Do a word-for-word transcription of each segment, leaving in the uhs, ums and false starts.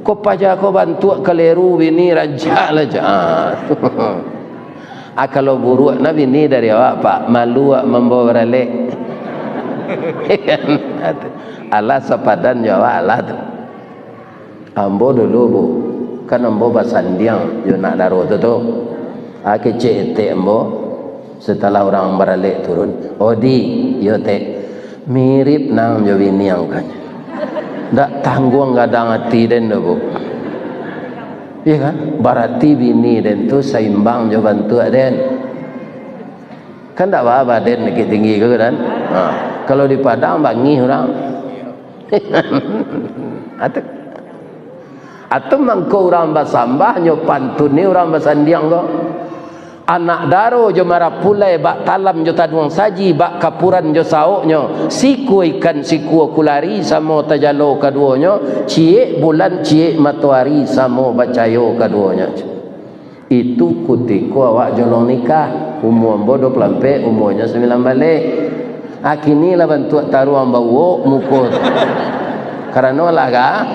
Ko paja ko bantuak kaleru, bini rancak lah, cak. Ah. Ah, kalau buruak nah bini dari awak, Pak, malu awak mambawa baralek. Alah sapadan jo awak lah tu. Ambo dulu, Bu, kan ambo basandiang jo nak daro tu, tu. Ah, kecek etek ambo, setelah urang baralek turun, "Odi, iyo, Tek, mirip nang jo bini ang," kanyo. Ndak tangguang gadang ati den tu, Bu. Iyo kan? Barati bini den tu saimbang jo bantuak den. Kan ndak baa baden Bukittinggi ko, kan? Ha, kalau di Padang bangih urang. Atu. Atu mangko urang basambah nyo pantuni urang basandiang ko. Anak daro jo marapulai, bak talam jo taduang saji, bak kapuran jo saoknyo, sikua ikan sikua kulari samo tajalo kaduonyo, ciek bulan ciek matoari samo bacayo kaduonyo. Itu kutiko awak jolong nikah, umua ambo dua puluah ampek, umuanyo sambilan baleh. Ah, kini lah bantuak taruang bauwok muko tu. Karano lah ga-,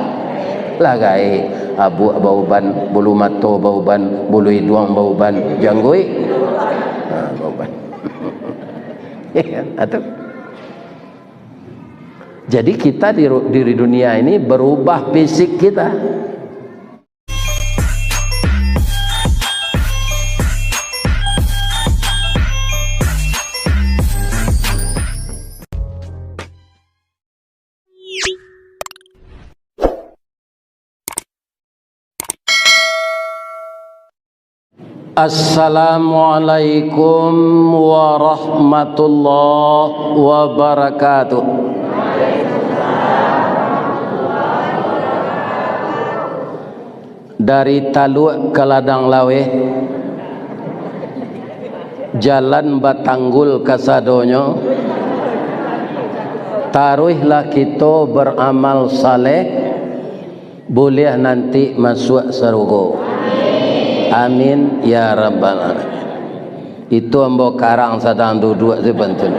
lah gaek, abuak bauban, bulu mato bauban, bulu iduang bauban, jangguik, ha, bauban. Iyo kan? Atu. Jadi kita di ru-, di dunia ini berubah fisik kita. Assalamualaikum warahmatullahi wabarakatuh. Dari Taluak ka Ladang Laweh, jalan batanggul kasadonyo, taruihlah kito baramal saleh, buliah nanti masuak sarugo. Amin, ya rabbal alamin. Itu ambo karang sadang duduak tu pantun.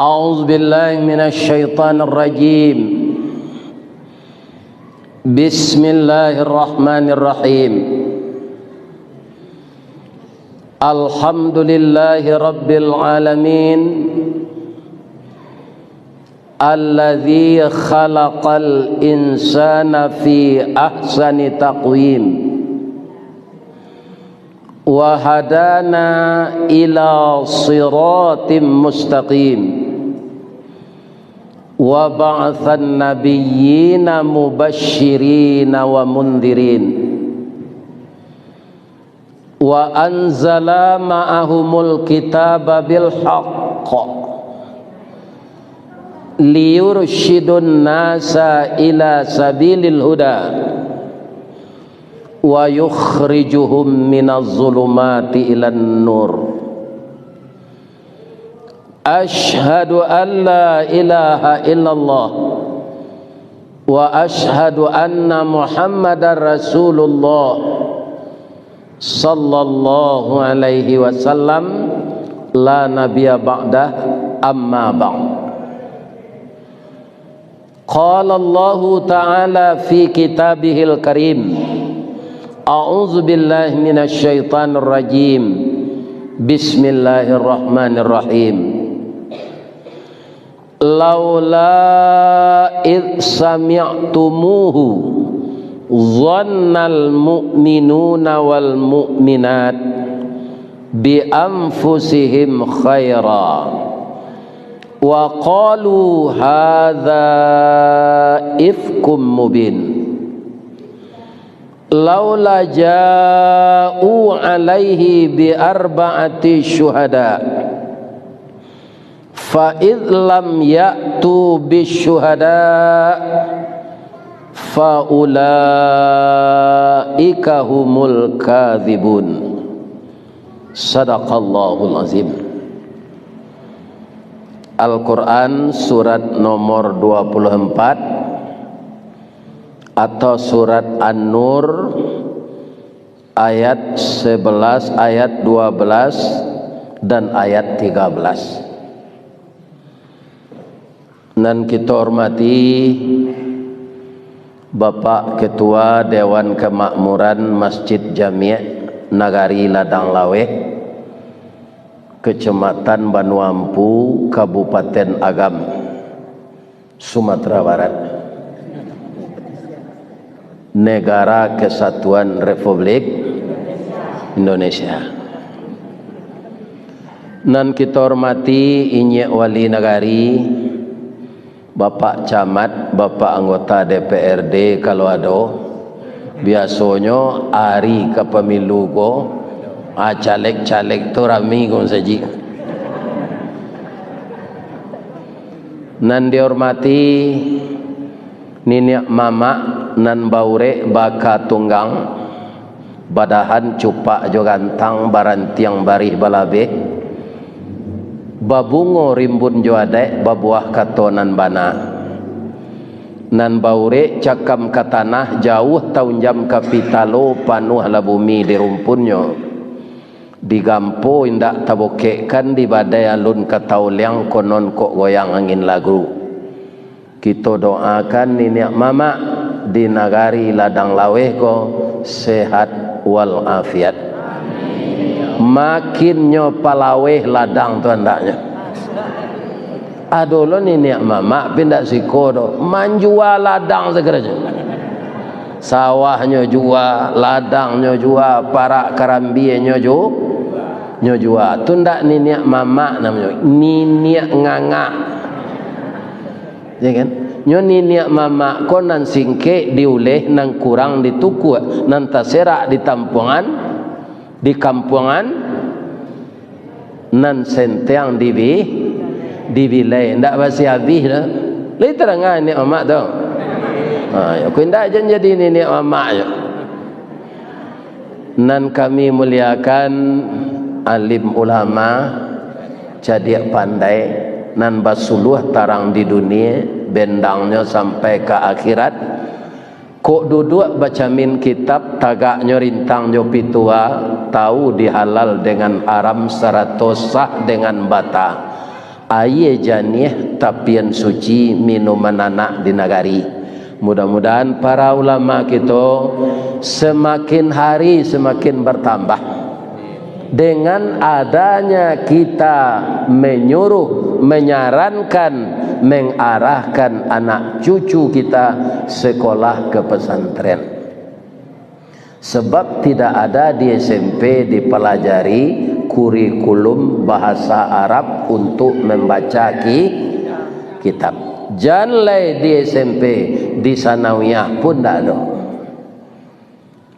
A'udzubillahi minasyaitonirrajim. Bismillahirrahmanirrahim. Alhamdulillahi rabbil alamin. Alladzi khalaqal insana fi ahsani taqwim. Wa hadana ila siratim mustaqim. Wa ba'atsan nabiyyina mubasysyirina wa mundhirin. Wa anzala ma'ahumul kitaba bil haqq. Liyursyidun nasa ila sabilil huda. Wa yukhrijuhum minaz zulumati ilan nur. Asyhadu an la ilaha illallah wa asyhadu anna Muhammadar Rasulullah sallallahu alaihi wasallam, la nabiyya ba'dah, amma ba'd. Qala Allahu ta'ala fi kitabihil karim. A'udzu billahi minasy syaithanir rajim. Bismillahirrahmanirrahim. Laula idz sami'tumuhu, dzannal mu'minuna wal mu'minat bi anfusihim khaira. Wa qalu hadza ifkum mubin. Laula ja'u alaihi bi arba'ati syuhada. Fa idz lam ya'tu bi syuhada fa ulaika humul kadzibun. Sadaqallahul azim. Al-Quran surat nomor dua puluh empat atau surat An-Nur ayat sebelas, ayat dua belas, dan ayat tiga belas. Nan kito hormati Bapak Ketua Dewan Kemakmuran Masjid Jamiah Nagari Ladang Laweh, Kecamatan Banua Ampu, Kabupaten Agam, Sumatera Barat, Negara Kesatuan Republik Indonesia. Nan kito hormati Inyiak Wali Nagari, Bapak Camat, Bapak anggota D P R D kalau ado, biasonyo ari ka pamilu ko, ah, caleg-caleg tu rami ko sajik. Nan dihormati niniak mamak nan baurek baka tunggang, badahan cupak jo gantang, barantiang barih balabeh, babungo rimbun jo adaik, babuah kato nan bana. Nan baurek cakam ka tanah, jauah taunjam ka pitalo, panuahlah bumi di rumpunnyo. Digampo indak tabokekkan, di badai alun ka taoliang, konon kok goyang angin lagu. Kito doakan niniak mamak di nagari Ladang Laweh ko sehat walafiat. Makin nyo palaweh ladang tu andaknyo. Ado lo niniak mamak, pi indak siko doh, manjua ladang sagalo. Sawahnyo jua, ladangnyo jua, parak karambienyo ju-, nyo jua. Tu ndak niniak mamak namonyo, niniak ngangak. Ya kan? Nyo niniak mamak ko nan singkek diuleh, nan kurang ditukuak, nan taserak di tampuangan, di kampuangan, nan sentiang dibi-, dibilai. Ndak basi abih doh. Lai tadanga niniak mamak tu? Ha, yo, ko indak jan jadi niniak mamak yo. Nan kami muliakan alim ulama, cadiak pandai, nan basuluah tarang di dunia, bendangnyo sampai ka akhirat. Kok duduak bacamin kitab, tagaknyo rintang jo pitua, tahu di halal dengan haram, sarato sah dengan bata. Aia janiah tapian suci, minuman anak di nagari. Mudah-mudahan para ulama kito semakin hari semakin bertambah. Dengan adanya kita menyuruh, menyarankan, mengarahkan anak cucu kita sekolah ke pesantren. Sebab tidak ada di S M P dipelajari kurikulum bahasa Arab untuk membaca ki-, kitab. Jan lai di S M P, di sanawiyah pun ndak ado.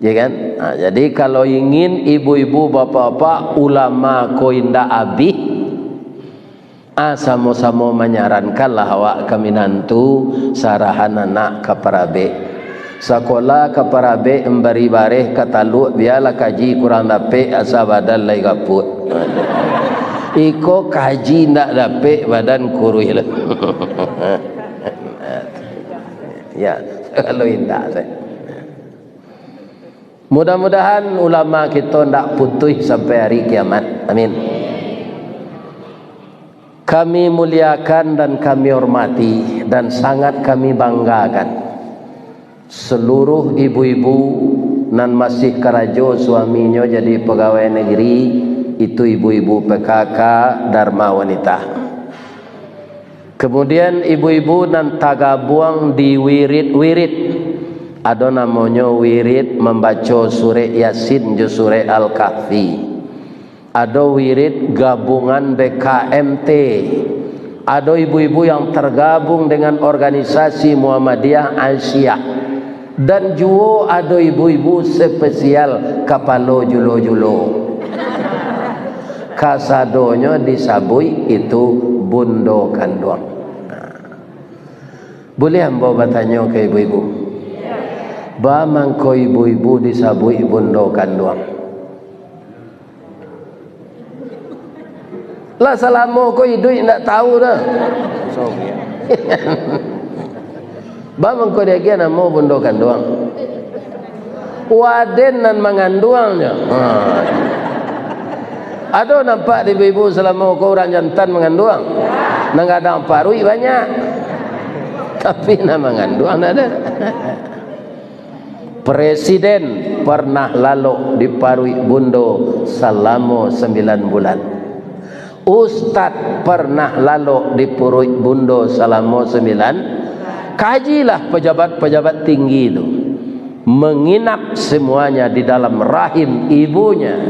Ya kan? Ha, jadi kalau ingin ibu-ibu, bapak-bapak, ulama ko indak abih, ah, samo-samo manyarankanlah awak ka minantu sarahan anak ka parabek. Sakolah ka parabek, mambari bareh ka taluk, bialah kaji kurang dapek, asa badan lai gapuak. Iko kaji ndak dapek, badan kuruih lah. Ya, kalau indak, Mudah-mudahan ulama kito ndak putuih sampai hari kiamat. Amin. Kami muliakan dan kami hormati dan sangat kami banggakan seluruh ibu-ibu nan masih karajo suaminyo jadi pagawai negeri, itu ibu-ibu P K K Dharma Wanita. Kemudian ibu-ibu nan tagabuang di wirid-wirid, ado namonyo wirid mambaco surek Yasin jo surek Al-Kahfi, ado wirid gabungan B K M T, ado ibu-ibu yang tergabung dengan organisasi Muhammadiyah Aisyah. Dan juo ado ibu-ibu spesial kapalo julo-julo. Kasadonyo disabuik itu bundo kanduang. Buliah ambo batanyo ka ibu-ibu? Ba mangko ibu-ibu disabuik bundo kanduang? Lah salamo ko iduik ndak tahu doh. Ba mangko diagiah namo bundo kanduang? Waden nan manganduangnyo. Ha. Ado nampak di ibu-ibu salamo ko urang jantan manganduang? Nan gadang paruik banyak. Tapi nan manganduang ndak ado. Presiden pernah lalok di paruik bundo salamo sambilan bulan. Ustad pernah lalok di paruik bundo salamo sambilan. Kajilah pejabat-pejabat tinggi tu. Menginap semuanya di dalam rahim ibunya.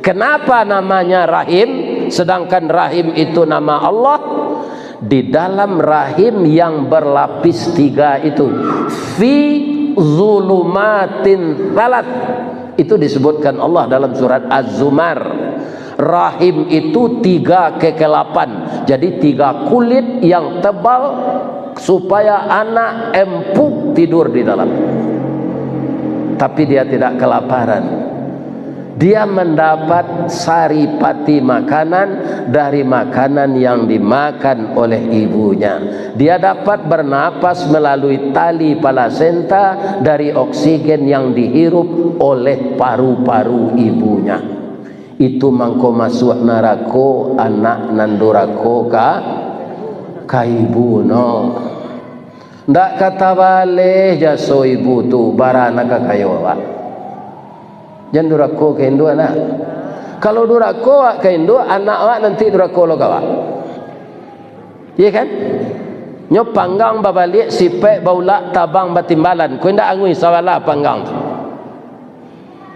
Kenapa namanya rahim, sedangkan rahim itu nama Allah? Di dalam rahim yang berlapis tiga itu, fi zulumatin tsalatsa, itu disebutkan Allah dalam surat Az-Zumar. Rahim itu tiga kegelapan, jadi tiga kulit yang tebal, supaya anak empuk tidur di dalam. Tapi dia tidak kelaparan. Dia mendapat saripati makanan dari makanan yang dimakan oleh ibunya. Dia dapat bernapas melalui tali plasenta dari oksigen yang dihirup oleh paru-paru ibunya. Itu mangko masuak narako anak nan durako ka, ka ibu no. Ndak ka tabaleh jaso ibu tu, bara nan ka kayo awak. Jan durako ka induak nak. Kalau durako awak ka induak, anak awak nanti durako lo ka awak. Iya kan? Nyo panggang babaliak, sipek baulak, tabang batimbalan. Ko indak angui sabalah panggang tu.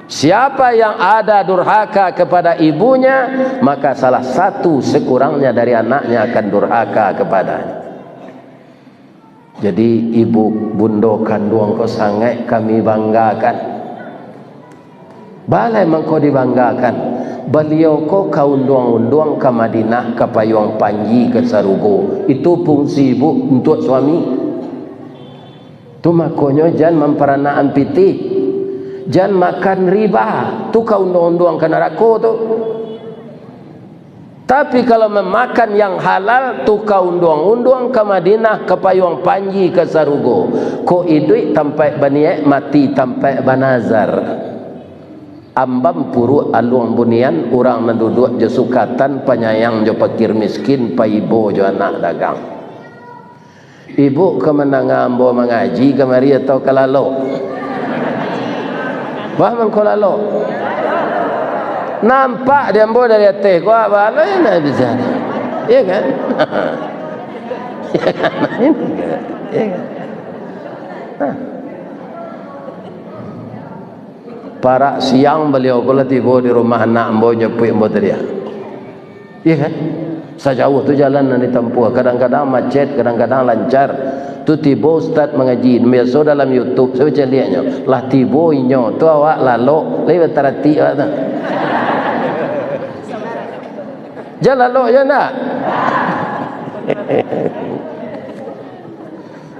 Siapa yang ada durhaka kepada ibunya, maka salah satu sekurangnya dari anaknya akan durhaka kepadanya. Jadi, ibu bundo kanduang ko sangaik kami banggakan. Balai mangko dibanggakan. Baliau ko ka unduang-unduang ka Madinah, ka payuang panji ka sarugo. Itu fungsi ibu untuak suami. Tu makonyo jan mamparanakan pitih, jan makan riba, tu ka unduang-unduang ka narako tu. Tapi kalau mamakan yang halal, tu ka unduang-unduang ka Madinah, ka payuang panji ka sarugo. Kok iduik tampaik baniaik, mati tampaik banazar. Ambam puruak aluang bunian, urang nan duduak jo sukatan, panyayang jo pakir miskin, paibo jo anak dagang. Ibu ka mandanga ambo mangaji kamari atau ka lalok? Bah mangko lalok. Nampak di ambo dari ateh ko, baa nan bisa. Iya kan? Iya kan? Nah. Parak siang baliau ko lah tibo di rumah anak ambo, nyapuik ambo tadi. Iya kan? Sajauah tu jalan nan ditampuah, kadang-kadang macet, kadang-kadang lancar. Tu tibo ustaz mangaji, biaso dalam YouTube, saya caliaknyo. Lah tibo inyo, tu awak lalok, lai bataratik awak tu. Jan lalok jan ndak?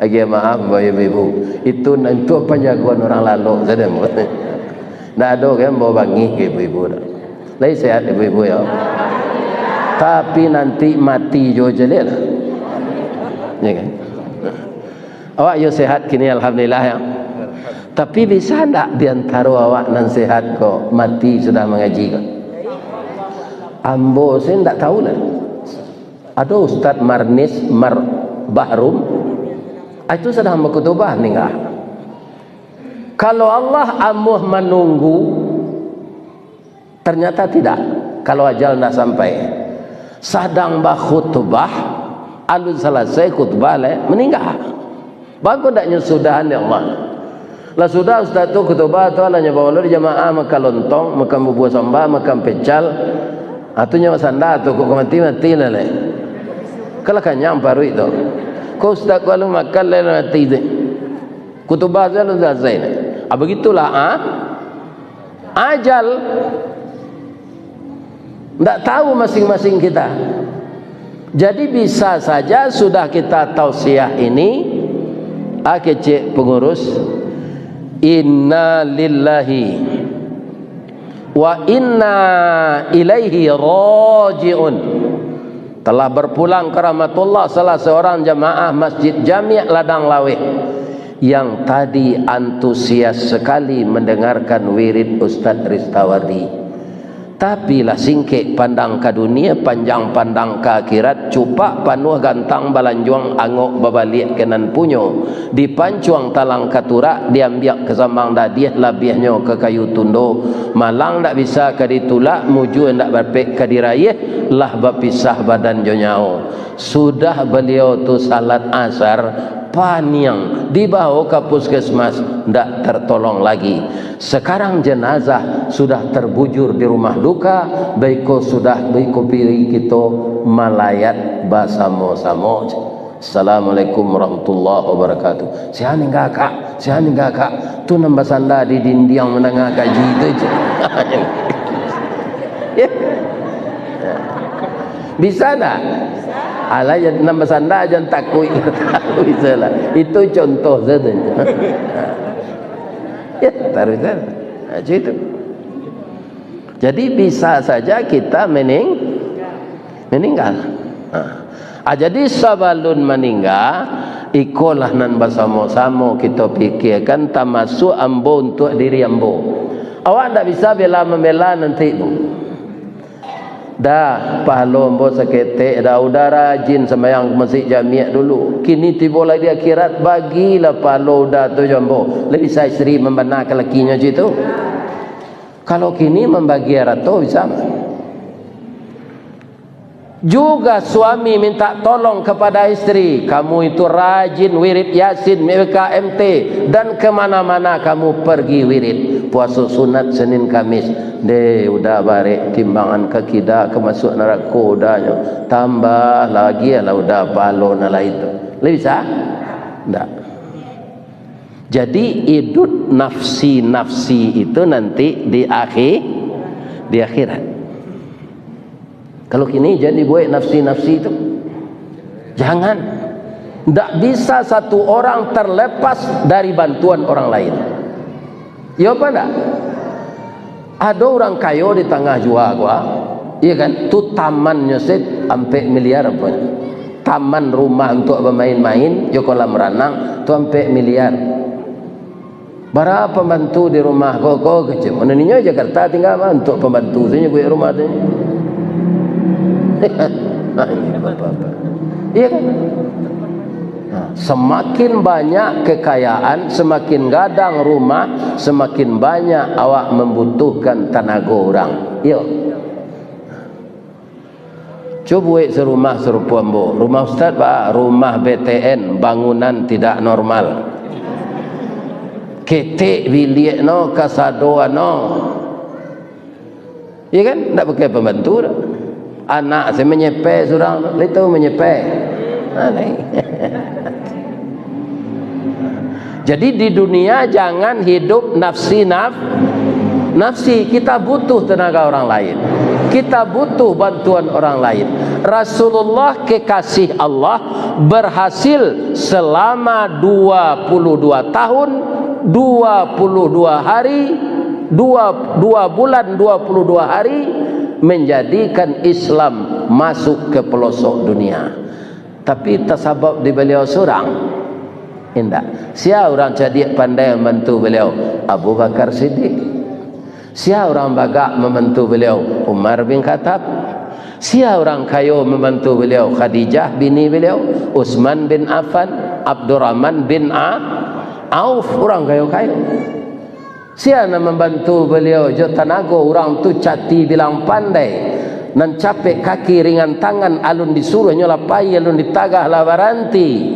Agiah maaf, Bapak Ibu. Itu nan tu panjagoan urang lalok sajo. Ndak ado kan bawa bangih ka ibu-ibu tu. Lai sehat ibu-ibu yo. Tapi nanti mati jo caliak lah. Ya kan? Awak yo sehat kini, alhamdulillah ya. Tapi bisa ndak di antaro awak nan sehat ko mati sudah mangaji ko? Ambo se ndak tahu lah. Ado Ustaz Marnis Mar Bahrum, ah, itu sadang bakutubah ningga. Kalau Allah amuah manunggu, ternyata tidak. Kalau ajal ndak sampai, sadang bakhutubah, alun salasai khutubah lai, maningga. Bagus ndak nyo sudahan, ya Allah? Lah sudah ustaz tu khutubah tu, alah nyo bawa lo di jamaah makan lontong, makan bubua samba, makan pecal. Ah, tu nyo sanda tu, kok mati-mati lah lai. Kalah kanyang paruik tu. Kok ustaz ko alun makan lai mati tu. Khutubah tu alun salasai lai. Ah, begitulah, ah. Ajal. Ndak tahu masing-masing kita. Jadi bisa saja sudah kita tausiah ini, ah, kecek pengurus, "Inna lillahi wa inna ilaihi raji'un." Telah berpulang ke rahmatullah salah seorang jamaah Masjid Jami' Ladang Laweh yang tadi antusias sekali mendengarkan wirid Ustaz Ristawardi. Tapi lah singkek pandang ka dunia, panjang pandang ka akhirat, cupak panuah gantang balanjuang, angok babaliak ka nan punyo, dipancuang talang ka turak, diambiak ka sambang dadiah, labiahnyo ka kayu tundo, malang ndak bisa ka ditulak, mujua ndak dapek ka diraiah, lah bapisah badan jo nyawo. Sudah baliau tu salat asar, paniang, dibawo ka puskesmas, ndak tertolong lagi. Sekarang jenazah sudah terbujur di rumah duka, baiko sudah baiko piri kito malayat basamo-samo. Assalamualaikum warahmatullahi wabarakatuh. Sia ningga, Kak? Sia ningga, Kak? Tu nan basanda di dindiang mandanga kaji tu je. Ya. Bisa ndak? Alah, jan nan basanda jan takuik. Bisa lah. Itu contoh saja. Ya, taruih saja. Nah, macam itu. Jadi, bisa saja kita mening-, meninggal. Ha. Ah, jadi, sabalun maningga, ikolah nan basamo-samo kito pikiekan, tamasuak ambo untuak diri ambo. Awak ndak bisa bela-mambela nanti, Bu. Dah, pahalo ambo saketek, dah, udah rajin sambayang ka masjid jamiak dulu. Kini tibo lai di akhirat, bagilah pahalo udah tu jo ambo. Lai bisa isteri mambanaka lakinyo cak itu? Kalau kini mambagi arato bisa mah. Juga suami minta tolong kepada isteri, "Kamu itu rajin wirid Yasin, M K M T, dan kemana-mana kamu pergi wirid. Puaso sunat Senin Kamis, deh, udah barek timbangan ka kida, ka masuak narako udahnyo. Tambah lagi lah udah pahalo nan lain tu." Lai bisa? Ndak. Jadi, idup nafsi-nafsi itu nanti di akhi-, di akhirat. Kalau kini, jan dibuek nafsi-nafsi itu. Jangan. Ndak bisa satu orang terlepas dari bantuan orang lain. Iyo apa ndak? Ado urang kayo di tangah jua ko, ah. Iyo kan? Tu tamannyo se ampek miliar apo nyo. Taman rumah untuak bamain-main, jo kolam ranang, tu ampek miliar. Bara pambantu di rumah ko, ko kecek. Mano ninyo Jakarta tingga mah, untuak pambantu sajo buek rumah tu. Iyo kan? Nah, semakin banyak kekayaan, semakin gadang rumah, semakin banyak awak mambutuhkan tanago urang. Iyo. Cubo buek sarumah sarupo ambo. Rumah ustaz, ba, rumah B T N, bangunan tidak normal. Ketek biliak no, kasado ano. Iyo kan? Ndak pakai pambantu doh. Anak se manyepe surang, lai tahu manyepe. Ha, lai. Jadi, di dunia jangan hidup nafsi-naf-, nafsi. Kita butuh tenaga orang lain. Kita butuh bantuan orang lain. Rasulullah, kekasih Allah, berhasil selama dua puluh dua tahun, dua puluh dua hari, dua, dua bulan, dua puluh dua hari, menjadikan Islam masuk ke pelosok dunia. Tapi tasabab di baliau surang? Indak. Sia urang cadiak pandai mambantu baliau? Abu Bakar Siddiq. Sia urang bagak mambantu baliau? Umar bin Khattab. Sia urang kayo mambantu baliau? Khadijah bini baliau, Utsman bin Affan, Abdurrahman bin A-, Auf, urang kayo-kayo. Sia nan mambantu baliau jo tanago? Urang tu cati bilang pandai, nan capek kaki ringan tangan, alun disuruah nyo lah pai, alun ditagah lah baranti.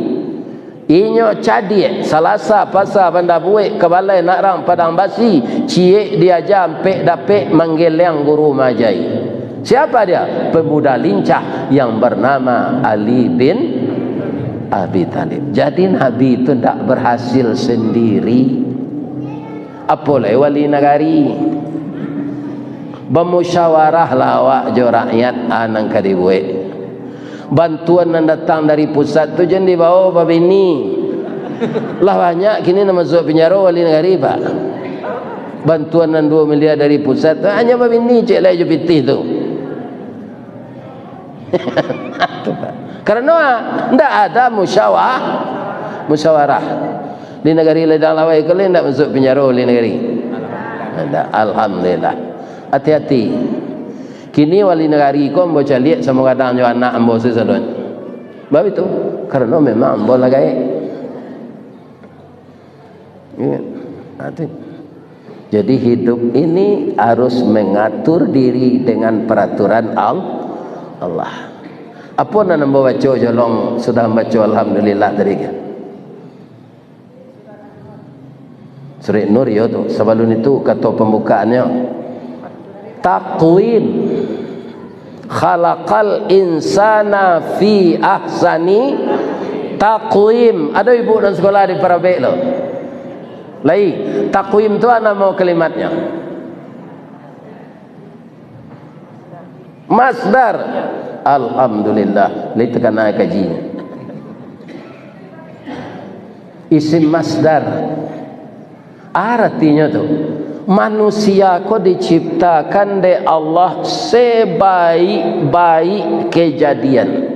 Inyo cadiak, Salasa pasa Banda Buek, Kabalai Nakrang Padang Basi, ciek diaja ampek dapek, manggeliang guru maajai. Siapa dia? Pemuda lincah yang bernama Ali bin Abi Thalib. Jadi Nabi itu ndak berhasil sendiri. Apo lai wali nagari? Bamusyawarahlah awak jo rakyat, a, nan ka dibuek. Bantuan nan datang dari pusat tu jan dibawo babini. Lah banyak kini nan masuak pinjaro wali nagari, Pak. Bantuan nan duo miliar dari pusat tu, hanyo babini ciek lai jo pitih tu. Tu, Pak. Karano ndak ada musyawa-, musyawarah. Di nagari ladang lawai ko lai ndak masuak pinjaro wali nagari? Ndak, alhamdulillah. Hati-hati. Kini wali nagari ko ambo caliak samo gadang jo anak ambo sasadonyo. Baitu, karano memang ambo lah gaek. Ingat, hati. Jadi, hidup ini harus mengatur diri dengan peraturan Al-, Allah. Apo nan ambo baco jolong sudah ambo baco Alhamdulillah tadi kan? Surah Nur, yo tu. Sabalun itu, kato pambukaannyo, takwim. Khalaqal insana fi ahsani takwim. Ado ibu nan sakolah di Parabek tu? Lai, takwim tu a namo kalimatnyo? Masdar. Alhamdulillah, lai takana kaji. Isim masdar. Aratinyo tu, manusia ko diciptakan dek Allah sebaik-baik kejadian.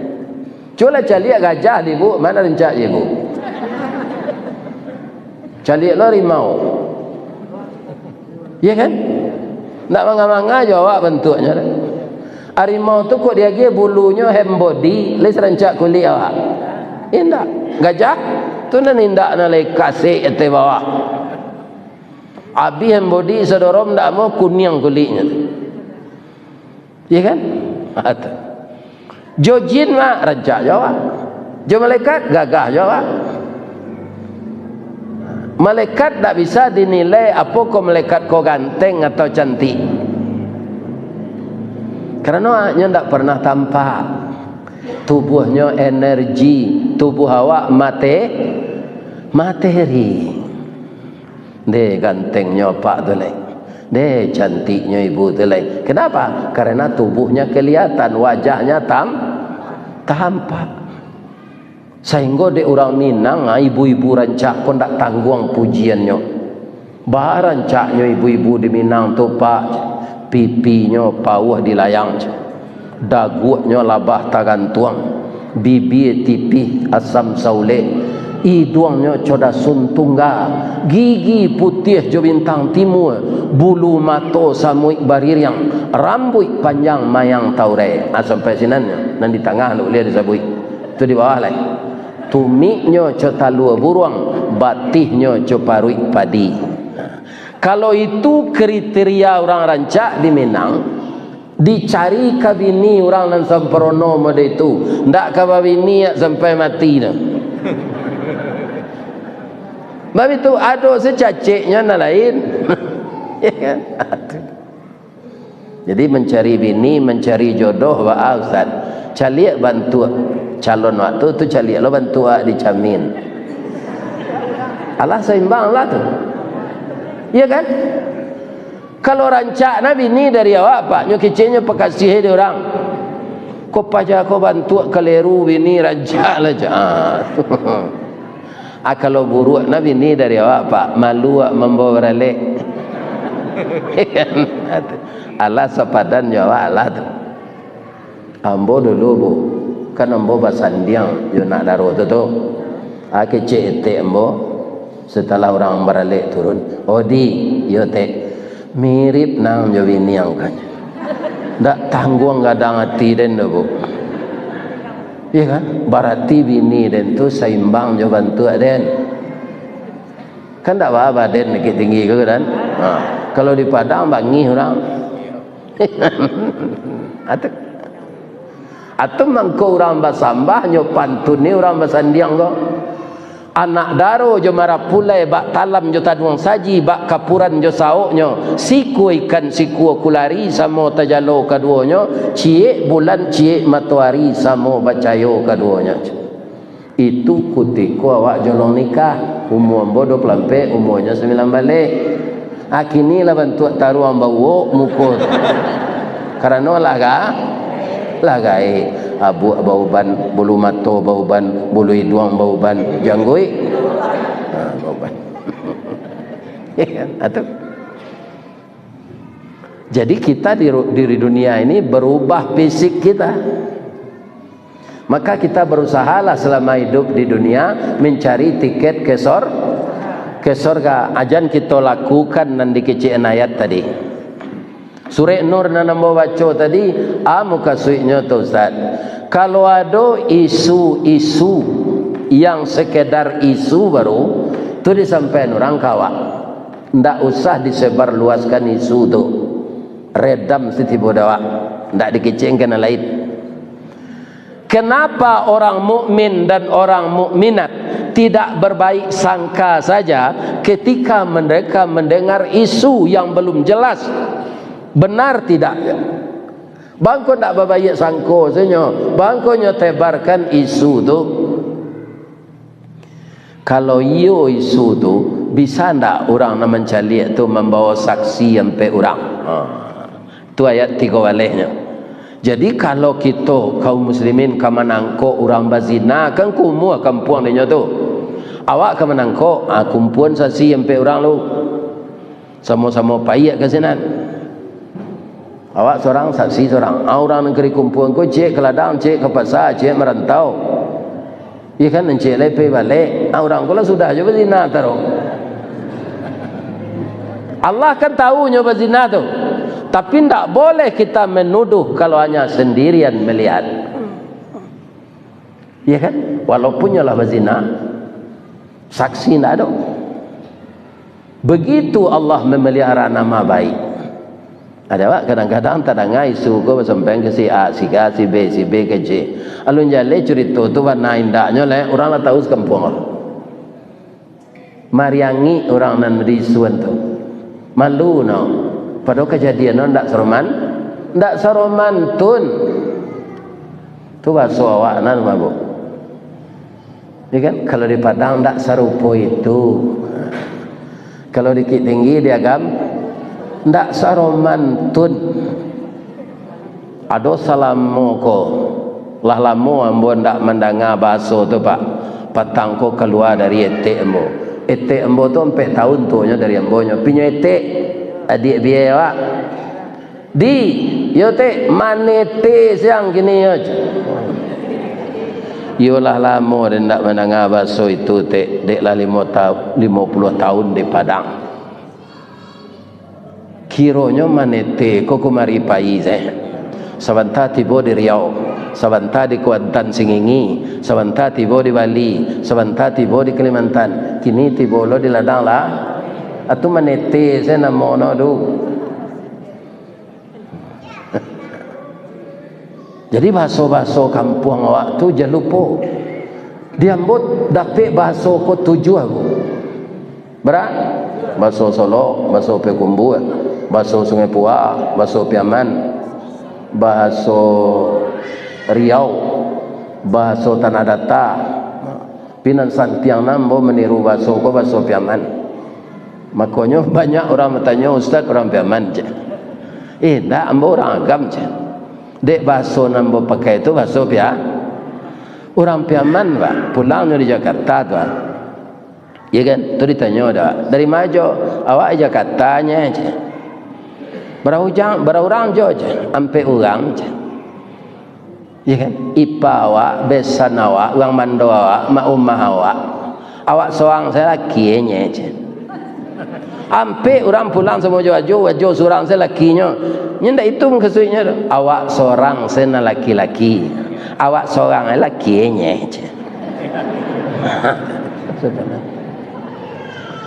Cubolah caliak gajah di ibu, ma nan rancak jo ibu? Caliak lo harimau. Iya kan? Ndak manga-manga jo awak bantuaknyo tu. Harimau tu kok diagiah bulunyo hand body, lai sarancak kulik awak. Indak. Gajah tu nan indak, nan lai kasek ateh bawah. Abih hand body sadorong ndak amuah kuniang kuliknyo tu. Iya kan? Ha, tu. Jo jin mah rancak jo awak. Jo malaikat gagah jo awak. Malaikat ndak bisa dinilai apo ko malaikat ko ganteng atau cantik. Karano nyo ndak pernah tampak. Tubuahnyo energi, tubuah awak mate-, materi. Deh, gantengnyo apak tu lai. Deh, cantiknyo ibu tu lai. Kenapa? Karena tubuhnya kelihatan, wajahnya tam-, tampak. Sahinggo dek urang Minang, ah, ibu-ibu rancak ko ndak tangguang pujiannyo. Barancaknyo ibu-ibu di Minang tu, Pak. Pipinyo pauah dilayang. Daguaknyo labah tagantuang, bibia tipih asam saulek, iduangnyo co dasun tungga, gigi putiah jo bintang timua, bulu mato samuik baririang, rambuik panjang mayang taurai. Ah, sampai sinannyo, nan di tangah ndak buliah disabuik. Tu di bawah lai. Tumiknyo co talua buruang, batihnyo co paruik padi. Kalau itu kriteria urang rancak di Minang, dicari ka bini urang nan samparono model itu, ndak ka babini sampai mati tu. Baitu, ado se caceknyo nan lain. Ya kan? Jadi, mancari bini, mancari jodoh, baa, Ustaz? Caliak bantuak calon awak tu, tu caliak lo bantuak awak di camin. Alah saimbang lah tu. Iya kan? Kalau rancak na bini dari awak, Pak, nyo keceknyo pakasih di urang. Ko paja ko bantuak kaleru bini rancak lah, cak. Ah. Ah, kalau buruak na bini dari awak, Pak, malu awak mambawa baralek. Alah sapadan jo awak lah tu. Ambo dulu, Bu, kan ambo basandiang jo nak daro tu, tu. Ah, kecek etek ambo, satalah urang baralek turun. "Oh, Di, iyo, Tek. Mirip nang jo bini ang," kanyo. Ndak tangguang gadang ati den tu, Bu. Iya kan? Barati bini den tu saimbang jo bantuak den. Kan ndak baa baden Bukittinggi ko, kan? Ha, kalau di Padang bangih urang. Atu. Atu mangko urang basambah nyo pantun ni urang basandiang ko. Anak daro jo marapulai, bak talam jo taduang saji, bak kapuran jo saoknyo, sikua ikan sikua kulari, samo tajalo kaduonyo, ciek bulan ciek matoari, samo bacayo kaduonyo. Itu kutiko awak jolong nikah, umua ambo duo puluah ampek, umuanyo sambilan baleh. Ah, kini lah bantuak taruang bauok muko tu. Karano lah ga-, lah gaek. Abuak bauban, bulu mato bauban, bulu iduang bauban, jangguik. Ha, bauban. Ya kan? Atu. Jadi kita di ru-, di dunia ini berubah fisik kita. Maka kita berusahalah selama hidup di dunia mencari tiket ke sor-, ke sorga. Ajan kita lakukan nan dikecekan ayat tadi. Surek Nur nan ambo baco tadi, a mukasuiknyo tu, Ustaz. Kalau ado isu-isu yang sekedar isu baru, tu disampaian urang ka awak. Ndak usah disebarluaskan isu tu. Redam sitibo dek awak. Ndak dikecek ka nan lain. Kenapa orang mukmin dan orang mukminat tidak berbaik sangka saja ketika mereka mendengar isu yang belum jelas benar tidaknya? Bangko ndak babaiak sangko sajo, bangko nyo tebarkan isu tu. Kalau iyo isu tu, bisa ndak urang nan mancaliak tu mambawa saksi ampek urang? Ha. Tu ayat tigo balehnyo. Jadi, kalau kito kaum muslimin ka manangkok urang bazina, kan kumuah kampuang dinyo tu. Awak ka manangkok, ah, kumpuan saksi ampek urang lu. Samo-samo paiak ka sinan. Awak sorang, saksi sorang. Ah, urang nan ka dikumpuan ko, ciek ka ladang, ciek ka pasa, ciek marantau. Iyo kan, nan ciek lai pai balek. Ah, urang ko lah sudah jo bazina taruih. Allah kan tahu nyo bazina tu. Tapi ndak boleh kita menuduh kalau hanya sendirian melihat. Iyo kan? Walaupun nyo lah bazina, saksi ndak ado. Begitu Allah memelihara nama baik. Ado awak kadang-kadang tadanga isu ko basampaian ka si A, si K, si B, si B ka C. Alun jaleh curito tu bana indaknyo lai, urang lah tahu sakampuang. Mariangik urang nan diisuan tu. Malu no. Padahal kajadian no ndak saroman-, ndak saromantun. Tu bahaso awak nan mabuk. Ya kan? Kalau di Padang ndak sarupo itu. Kalau di Bukittinggi, di Agam, ndak saromantun. Ado salamo ko, lah lamo ambo ndak mandanga bahaso tu, Pak. Patang ko kalua dari etek ambo. Etek ambo tu ampek taun tuonyo dari ambo nyo. Pinyo etek, adiak bia awak. Di, yo tek, manete siang kini yo, ceh. Yo lah lamo den ndak mandanga bahaso itu, tek. Dek lah limo ta-, limo puluah taun di Padang. Kironyo manete ko kumari pai se. Sabanta tibo di Riau, sabanta di Kuantan Singingi, sabanta tibo di Bali, sabanta tibo di Kalimantan. Kini tibo lo di ladang lah. Atu manete se namo no tu. Jadi, bahaso-bahaso kampuang awak tu jan lupo. Di ambo dapek bahaso ko tujuah ko. Bara? Bahaso Solok, bahaso Payakumbuah, bahaso Sungai Pua, bahaso Piaman, bahaso Riau, bahaso Tanah Data. Pinan santiang nan ambo maniru bahaso ko, bahaso Piaman. Makonyo, banyak urang batanyo, "Ustaz, urang Piaman?" ceh. "Eh, ndak, ambo urang Agam," ceh. Dek bahaso nan ambo pakai tu bahaso Pia-, urang Piaman, bah. Pulangnyo di Jakarta tu, ah. Iyo kan? Tu ditanyo dah. "Dari ma jo?" "Awak di Jakarta," nye, ceh. "Bara ujang, bara urang jo?" ceh. "Ampek urang," ceh. Iyo kan? Ipa awak, besan awak, urang bando awak, mak umah awak. Awak sorang se laki e nye, ceh. Ampek urang pulang samo jo Ajo, Ajo surang se lakinyo. Nyo ndak itu mukasuiknyo tu. Awak sorang se nan laki-laki. Awak sorang e laki e nye, ceh.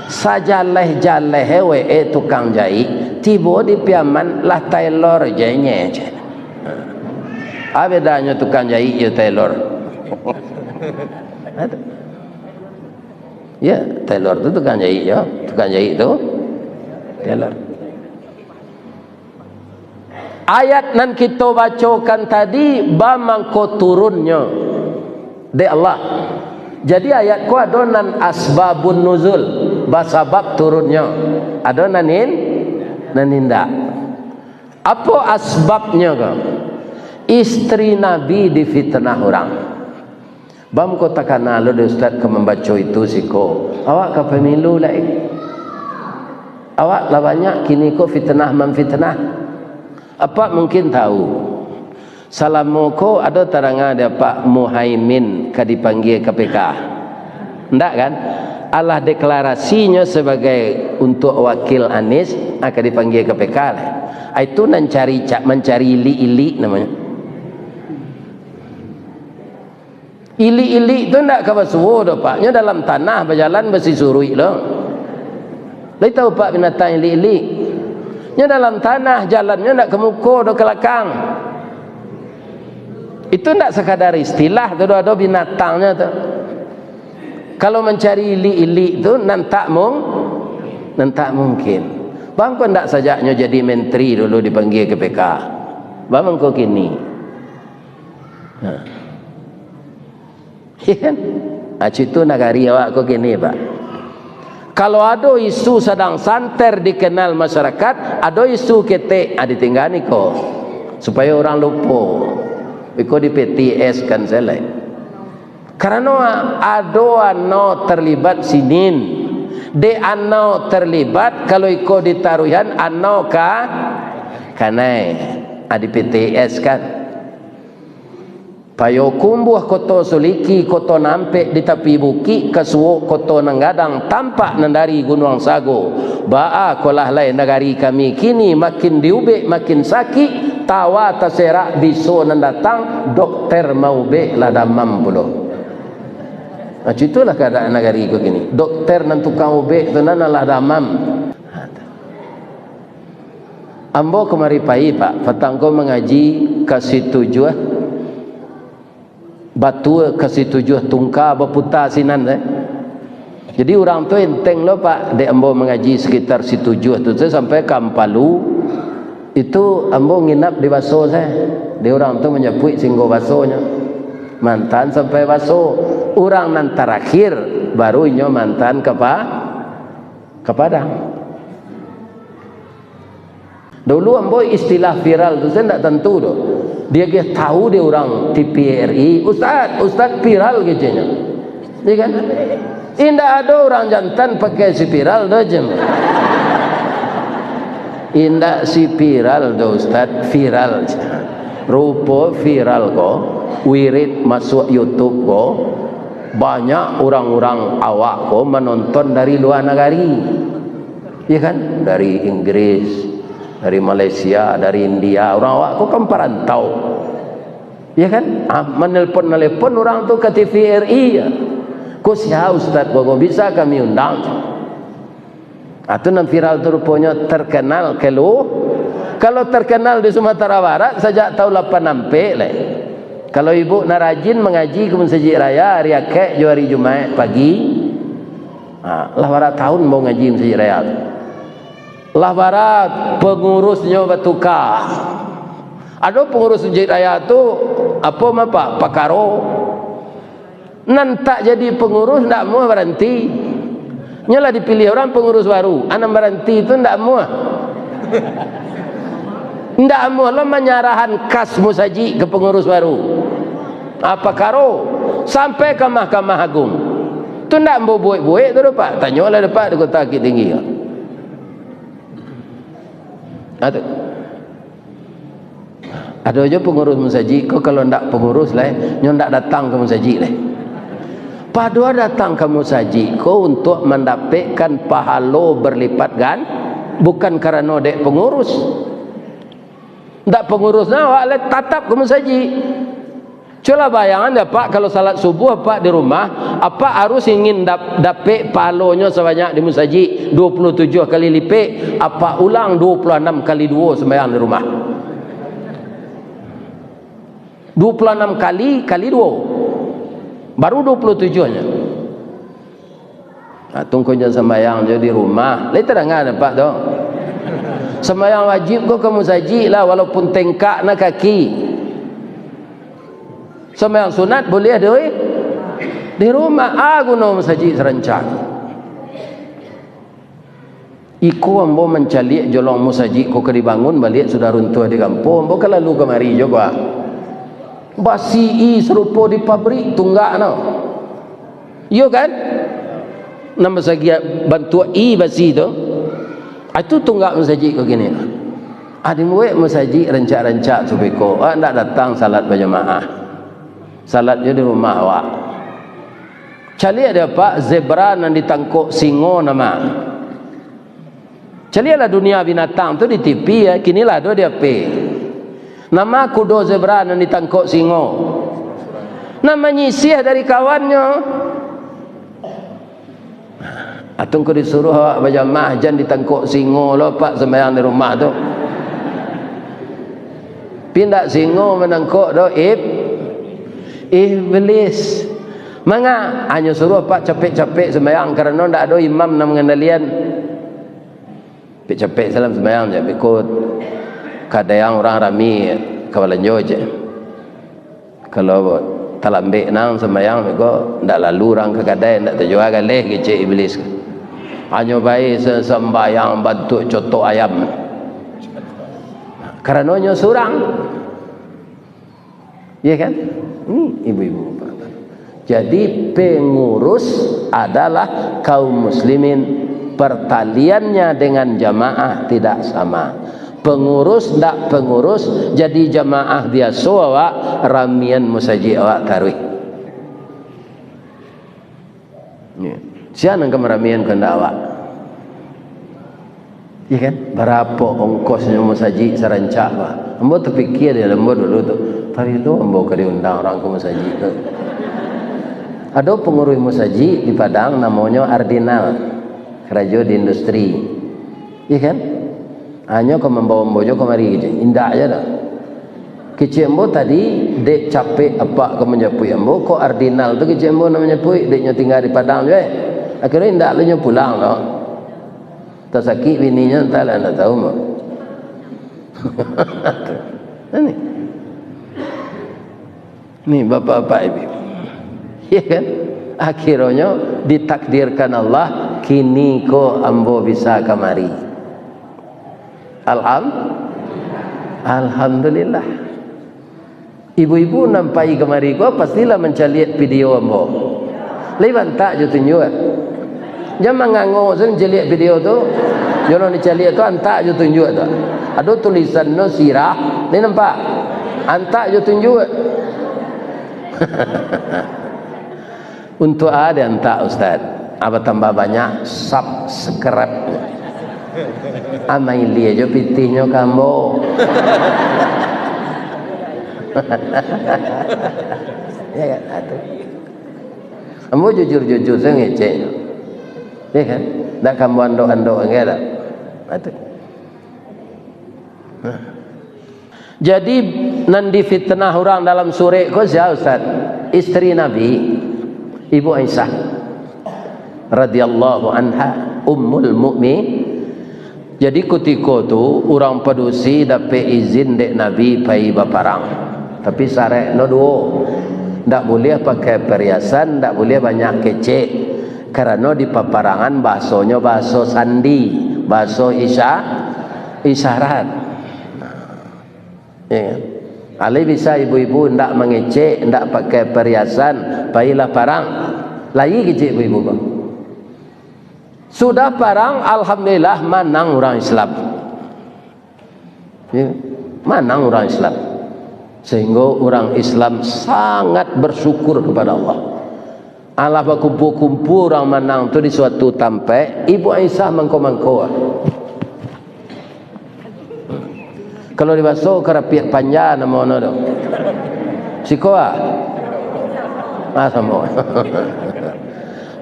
Sajaleh-jaleh e we e tukang jaik, tibo di Piaman lah tailor je nye, ceh. A bedanyo tukang jaik jo tailor? Ya, tailor tu tukang jaik jo, tukang jaik tu tailor. Ayat nan kito bacokan tadi, ba mangko turunnyo dek Allah. Jadi, ayat ko ado nan asbabun nuzul, basabab turunnyo. Ado nan in-, nan indak. Apo asbabnyo ko? Istri Nabi difitnah urang. Bam ko takana lo dek ustaz ka mambaco itu siko. Awak ka pemilu lai. Awak lah banyak kini ko fitnah mamfitnah. Apak mungkin tahu. Salamo ko ado tadanga dek Apak Muhaimin ka dipanggia K P K? Ndak kan? Alah deklarasinyo sabagai untuak wakil Anies, ah, ka dipanggia K P K lah. Ah, itu nan cari ca-, mancari ilik-ilik namonyo. Ilik-ilik tu ndak ka basuo doh, Pak. Nyo dalam tanah bajalan basisuruik lo. Lai tahu, Pak, binatang ilik-ilik? Nyo dalam tanah, jalannyo ndak ka muko doh, ka lakang. Itu ndak sakadar istilah tu doh, ado binatangnyo tu. Kalau mancari ilik-ilik tu, nan tak mung-, nan tak mungkin. Bangko ndak sajaknyo jadi menteri dulu dipanggia K P K? Bangko kini. Nah. Iya kan? Ah, citu nagari awak ko kini, Pak. Kalau ado isu sadang santer dikenal masyarakat, ado isu ketek, ah, ditinggaan iko. Supayo urang lupo. Iko di P T S kan selek. Karano ado anau terlibat sinin. Dek anau terlibat, kalau iko ditaruihan, anau ka kanai. Ah, di P T S kan. Payokumbuah Koto Suliki, Koto Nampek di tapi bukik, ka suok Koto Nan Gadang, tampak nan dari Gunuang Sago. Baa kolah lai nagari kami kini, makin diubek makin sakik, tawa taserak biso nan datang, dokter maubek lah damam pulo. Nah, citulah kaadaan nagari ko kini. Dokter nan tukang ubek tu nan lah damam. Ambo kamari pai, Pak, patang ko mangaji ka Situjuah, batua ka Situjuah Tungka, baputa sinan, eh. Jadi, urang tu enteng lo, Pak, dek ambo mangaji sekitar Situjuah tu, tu sampai ka Ampalu, itu ambo nginap di baso sae. Dek urang tu manjapuik singgo basonyo. Mantan sampai baso. Urang nan tarakhir, baru inyo mantan ka Pa-, ka Padang. Dulu ambo istilah viral tu, sae ndak tantu doh. Diagiah tahu dek urang T V R I, "Ustaz, Ustaz viral," katonyo. Iya kan? Indak ado urang jantan pakai si viral doh, jem. Indak si viral doh, Ustaz, viral. Rupo viral ko, wirid masuak YouTube ko, banyak urang-urang awak ko manonton dari lua nagari. Iya kan? Dari Inggris, dari Malaysia, dari India. Urang awak ko kan parantau. Iya kan? Ah, manelpon-nelpon urang tu ka T V R I, ya. Ko sia ustaz ko, ko bisa kami undang? Ah, tu nan viral tu ruponyo terkenal kelu-, kalau terkenal di Sumatera Barat sajak tahun lapan ampek lai. Kalau ibu nak rajin mangaji ka Masajik Raya ari Akek jo ari Jumaik pagi, Ha, lah bara taun ambo ngaji Masajik Raya tu. Lah bara pangurusnyo batuka. Ado pangurus Masajik Raya tu, apo mapa, pakaro. Nan tak jadi pangurus ndak amuah baranti. Nyo lah dipiliah urang pangurus baru. A nan baranti tu ndak amuah. Ndak amuah lo manyarahan kas musajik ka pangurus baru. Apo karo? Sampai ka Mahkamah Agung. Tu ndak ambo buek-buek tu doh, Pak. Tanyolah dek Pak di Kota Bukittinggi ko. Ha, tu. Ado juo pangurus musajik ko, kalau ndak pangurus lai, nyo ndak datang ka musajik lai. Padohal datang ka musajik ko untuak mandapekkan pahalo berlipat gan-, bukan karano dek pangurus. Ndak pangurus nah, awak lai tatap ka musajik. Cubolah bayangkan, Apak, kalau salat subuh Apak di rumah, Apak harus ingin dap-, dapek pahalonyo sabanyak di musajik, dua puluh tujuh kali lipek, Apak ulang dua puluh anam kali duo sambayang di rumah. Dua puluh anam kali, kali duo. Baru dua puluh tujuh nyo. Ha, tungkonyo sambayang jo di rumah. Lai tadanga dek Apak tu? Sambayang wajib ko ka musajik lah, walaupun tengkak na kaki. Sambayang sunat buliah di, di rumah. A guno musajik sarancak. Iko ambo mancaliak jolong musajik ko ka dibangun, baliak sudah runtuah di kampuang, ambo ka lalu kamari juo ko. Basi i sarupo di pabrik tunggak no. Iyo kan? Nan basagi bantuak i basi tu. Ah, itu tunggak musajik ko kini. Ah, dibuek musajik rancak-rancak tu beko. Ah, ndak datang salat bajamaah. Salat juo di rumah awak. Caliak dek Apak zebra nan ditangkok singo nama. Caliaklah dunia binatang tu di T V, ya. Kini lah ado di H P. Nama kudo zebra nan ditangkok singo? Nan manyisiah dari kawannyo. Atau engkau disuruh awak bajamaah, jan ditangkok singo lo, Pak, sembahyang di rumah tu. Pindak singo manangkok do, ib-, iblis. Manga, hanyo suruh, Pak, capek-capek sembahyang, karano ndak ado imam nan mangandalian. Capek-capek salam sembahyang je, biko kadai urang rami ka balanjo je. Kalau talambek nan sambayang, beko ndak lalu urang ka kadai, ndak tajua galeh, kecek iblis. Hanyo bae se-, sambayang bantuak cotok ayam. Karano nyo surang. Iya kan? Ini ibu-ibu, bapak-bapak. Jadi pengurus adalah kaum muslimin, pertaliannya dengan jamaah tidak sama. Pengurus ndak pengurus, jadi jamaah biaso awak, ramian musajik awak taruih. Ya. Sia nan ka maramian kandak awak? Iya kan? Barapo ongkosnyo musajik sarancak, Pak? Ambo tapikia di ambo dulu tu. Tadi tu ambo ka diundang urang ka musajik tu. Ado panguruih musajik di Padang namonyo Ardinal. Karajo di industri. Iya kan? Hanyo ka mambawa ambo jo kamari kecek. Indak je dah. Kecek ambo tadi, dek capek apak ka manjapuik ambo, kok Ardinal tu kecek ambo nak manjapuik, dek nyo tingga di Padang juo, eh. Akhirnyo indak lo nyo pulang lo. Tasakik bininyo, antahlah, ndak tahu ambo. Ini. Ni, bapak-bapak, ibu-ibu. Ya kan? Akhirnyo ditakdirkan Allah, kini ko ambo bisa kamari. Alham-, Alhamdulillah. Ibu-ibu nan pai kamari ko, pastilah mancaliak video ambo. Lai antak jo tunjuak. Jan mangango se mancaliak video tu. Yo nan dicaliak tu antak jo tunjuak tu. Ado tulisan no sirah, ni nampak? Antak jo tunjuak. Untuak a diantak, Ustaz? A batambah banyak subscribe. A mailia jo pitihnyo ka ambo. Ya kan? Atuh. Ambo jujur-jujur sajo ngeceknyo. Ya kan? Ndak ka ambo andok-andok lagi dah. Atuh. Nah. Jadi, nan difitnah urang dalam surek ko sia, Ustaz? Isteri Nabi, Ibu Aisyah radhiyallahu anha, Ummul Mukmin. Jadi, kutiko tu, urang padusi dapek izin dek Nabi pai baparang. Tapi, sareknyo duo. Ndak buliah pakai pariasan, ndak buliah banyak kecek. Karano di paparangan bahasonyo bahaso sandi, bahaso isya-, isyarat. Ya kan? Alai bisa ibu-ibu ndak mangecek, ndak pakai pariasan, pailah parang. Lai kecek ibu-ibu ko. Sudah parang, alhamdulillah, manang urang Islam. Ya, manang urang Islam. Sehingga urang Islam sangat bersyukur kepada Allah. Alah bakumpua-kumpua urang manang tu di suatu tampek, Ibu Aisyah mangko-mangko. Kalau di baso karapiak panja namono tu. Siko ah. Ah, samo.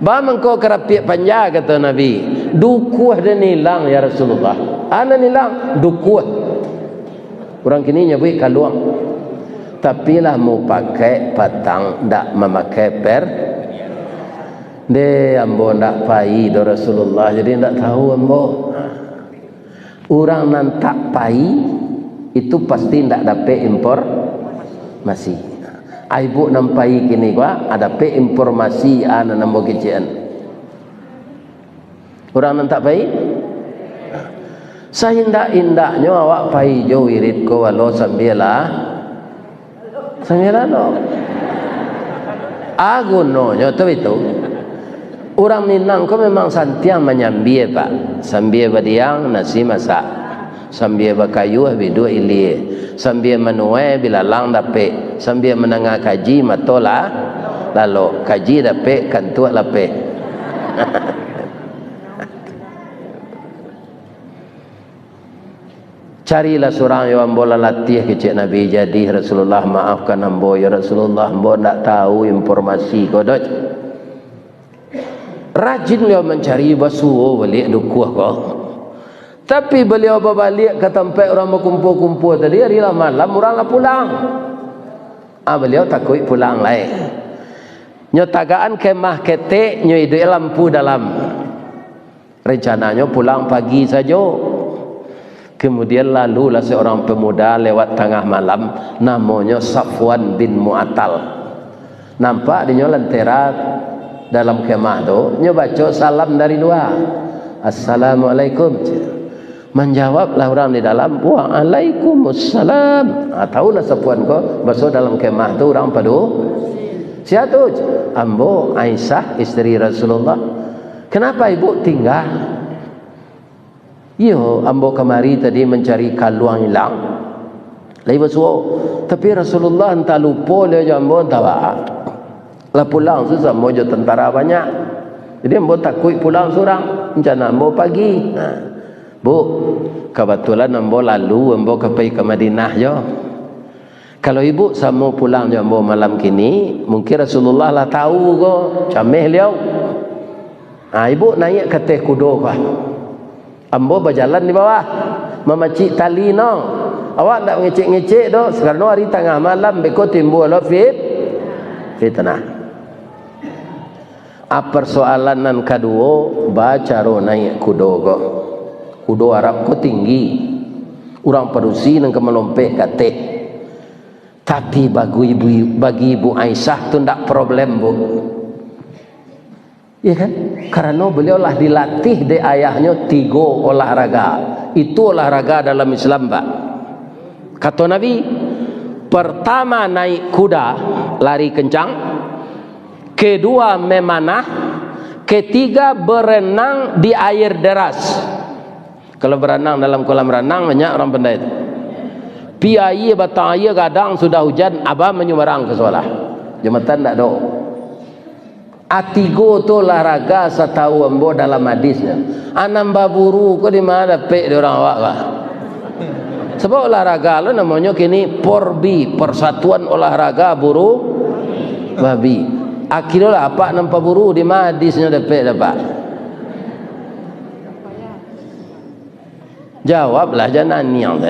Ba mangko karapiak panja, kato Nabi. Dukuah den ilang, ya Rasulullah. A nan ilang, dukuah. Urang kini nyabuik kaluang. Tapi lah mupakaik patang, ndak mamakai per-, deh, ambo ndak pai doh Rasulullah, jadi ndak tahu ambo. Urang nan tak pai, itu pasti ndak dapek informasi. A ibu nan pai kini ko, a dapek informasi a nan ambo kecekan. Urang nan tak pai? Saindak-indaknyo awak pai jo wirid ko, walau sambia lah, sambia lalok. A gunonyo tu itu. Urang Minang ko memang santiang manyambia, Pak. Sambia badiang, nasi masak. Sambia bakayuah, biduak ilia. Sambia manuai, bilalang dapek. Sambia mandanga kaji, mato lah lalok. Kaji dapek, kantuak lapeh. Carilah surang yo ambo lah latiah, kecek Nabi. Jadi Rasulullah, maafkan ambo yo Rasulullah, ambo ndak tahu informasi ko doh. Rajin baliau mancari, basuo baliak dukuah ko. Tapi baliau babaliak ka tampek urang bakumpua-kumpua tadi, ari lah malam, urang lah pulang. Ah, baliau takuik pulang lai. Nyo tagakan kemah ketek, nyo iduik lampu dalam. Rencananyo pulang pagi sajo. Kemudian lalulah seorang pemuda lewat tangah malam, namonyo Safwan bin Mu'attal. Nampak dinyo lentera dalam kemah tu, nyo baco salam dari lua. "Assalamualaikum," cek. Manjawablah urang di dalam, "Waalaikumussalam." Ha, tahulah Safwan ko, baso dalam kemah tu urang padu. "Sia tu?" cek. "Ambo Aisyah, isteri Rasulullah." "Kenapa ibu tinggal?" "Iyo, ambo kamari tadi mancari kaluang ilang. Lai basuo. Tapi Rasulullah antah lupo liau jo ambo, antah baa. Lah pulang sasamo jo tentara banyak. Jadi ambo takuik pulang surang. Rencana ambo pagi." Nah, "Bu, kabatulan ambo lalu, ambo ka pai ka Madinah jo. Kalau ibu samo pulang jo ambo malam kini, mungkin Rasulullah lah tahu ko, cameh liau. Ha, ibu naiak ka ateh kudo ko. Ambo bajalan di bawah, mamacik tali no. Awak ndak ngecek-ngecek doh, sakarano ari tangah malam, beko timbua lo fit-, fitnah." A, persoalan nan kaduo, bacaro naiak kudo ko. Kudo Arab ko tinggi. Urang padusi nan ka malompeh ka ateh. Tapi bagi ibu, bagi Ibu Aisyah tu ndak problem, Bu. Iya kan? Karano beliau lah dilatih dek ayahnyo tigo olahraga. Itu olahraga dalam Islam, Pak. Kato Nabi, pertama naik kuda, lari kencang, kedua memanah, ketiga berenang di air deras. Kalau berenang dalam kolam renang, banyak orang pandai tu. Pi aia, batang aia gadang, sudah hujan, abah manyubarang ka sakolah. Jambatan ndak ado. A, tigo tu olahraga satahu ambo dalam hadisnyo. A, nan baburu ko di ma dapek di urang awak ko? Sabab olahraga lo namonyo kini Porbi, Persatuan Olahraga Buru Babi. Akiro lah apak nan paburu, di ma hadisnyo dapek dapat? Jawablah, jan naniang tu.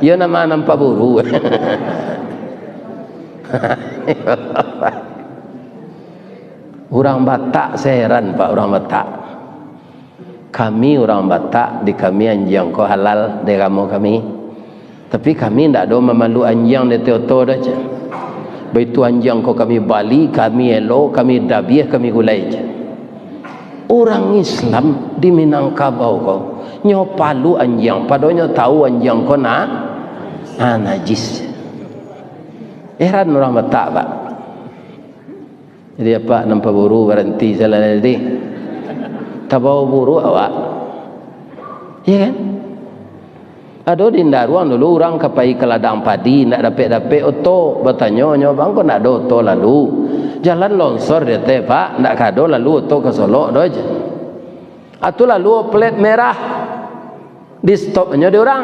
Iyo nama nan paburu. Urang Batak, saya heran, Pak, urang Batak. Kami urang Batak, di kami anjiang ko halal, di agamo kami. Tapi kami ndak ado mamalu anjiang di ateh oto doh, cek. Baitu anjiang ko kami bali, kami elo, kami dabiah, kami gulai, cek. Urang Islam di Minangkabau ko, nyo palu anjiang, padonyo tahu anjiang ko na-, na-, najis. Heran urang Batak, Pak. Jadi, apak nan paburu baranti salah tadi. Tabawa buru awak. Iya kan? Ado di Indaruang dulu, urang ka pai ka ladang padi, ndak dapek-dapek oto. Batanyo nyo, "Bang, ko ndak ado oto lalu? Jalan longsor di ateh, Pak, ndak ka ado lalu oto ka Solok doh," jar. Atu lalu plat merah. Di stopnyo di urang.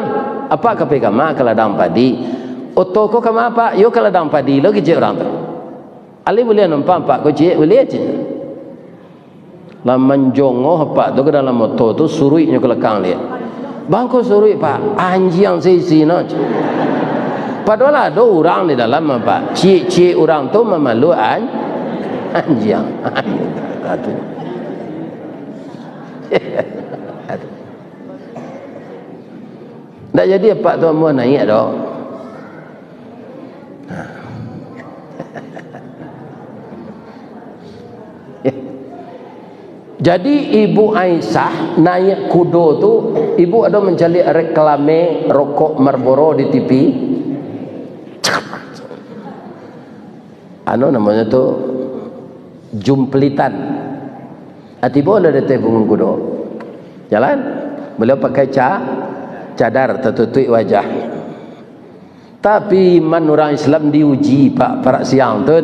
"Apak ka pai kama?" "Ka ladang padi." "Oto ko kama, Pak?" "Yo ka ladang padi lo," kecek urang tu. "Alih buliah numpang, Pak, ko ciek?" "Buliah," cek. Lah manjongoh apak tu ka dalam oto tu, suruiknyo ka lakang liak. "Bang, ko suruik, Pak?" "Anjiang saisi no," cek. Padahal ado urang di dalam, Pak. Ciek-ciek urang tu mamalu an-, anjiang. Atu. Atu. Ndak jadi apak tu amuah naiak doh. Jadi, Ibu Aisyah naiak kudo tu, ibu ado mancaliak reklame rokok Marlboro di T V? Anu namonyo tu jumplitan. Ah, tibo lah di ateh punggung kudo. Jalan. Baliau pakai ca-, cadar tatutuik wajah. Tapi iman urang Islam diuji, Pak, parak siang tu.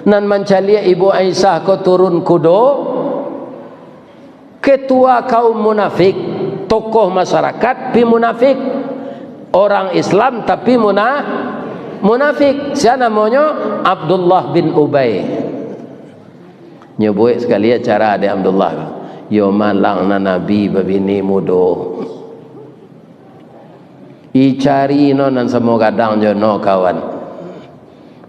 Nan mancaliak Ibu Aisyah ko turun kudo, ketua kaum munafik. Tokoh masyarakat pi munafik. Orang Islam tapi muna-, munafik. Sia namonyo? Abdullah bin Ubay. Nyo buek sakali acara dek Abdullah. Yo malang nan Nabi babini mudo. Icari no nan samo gadang jo no kawan.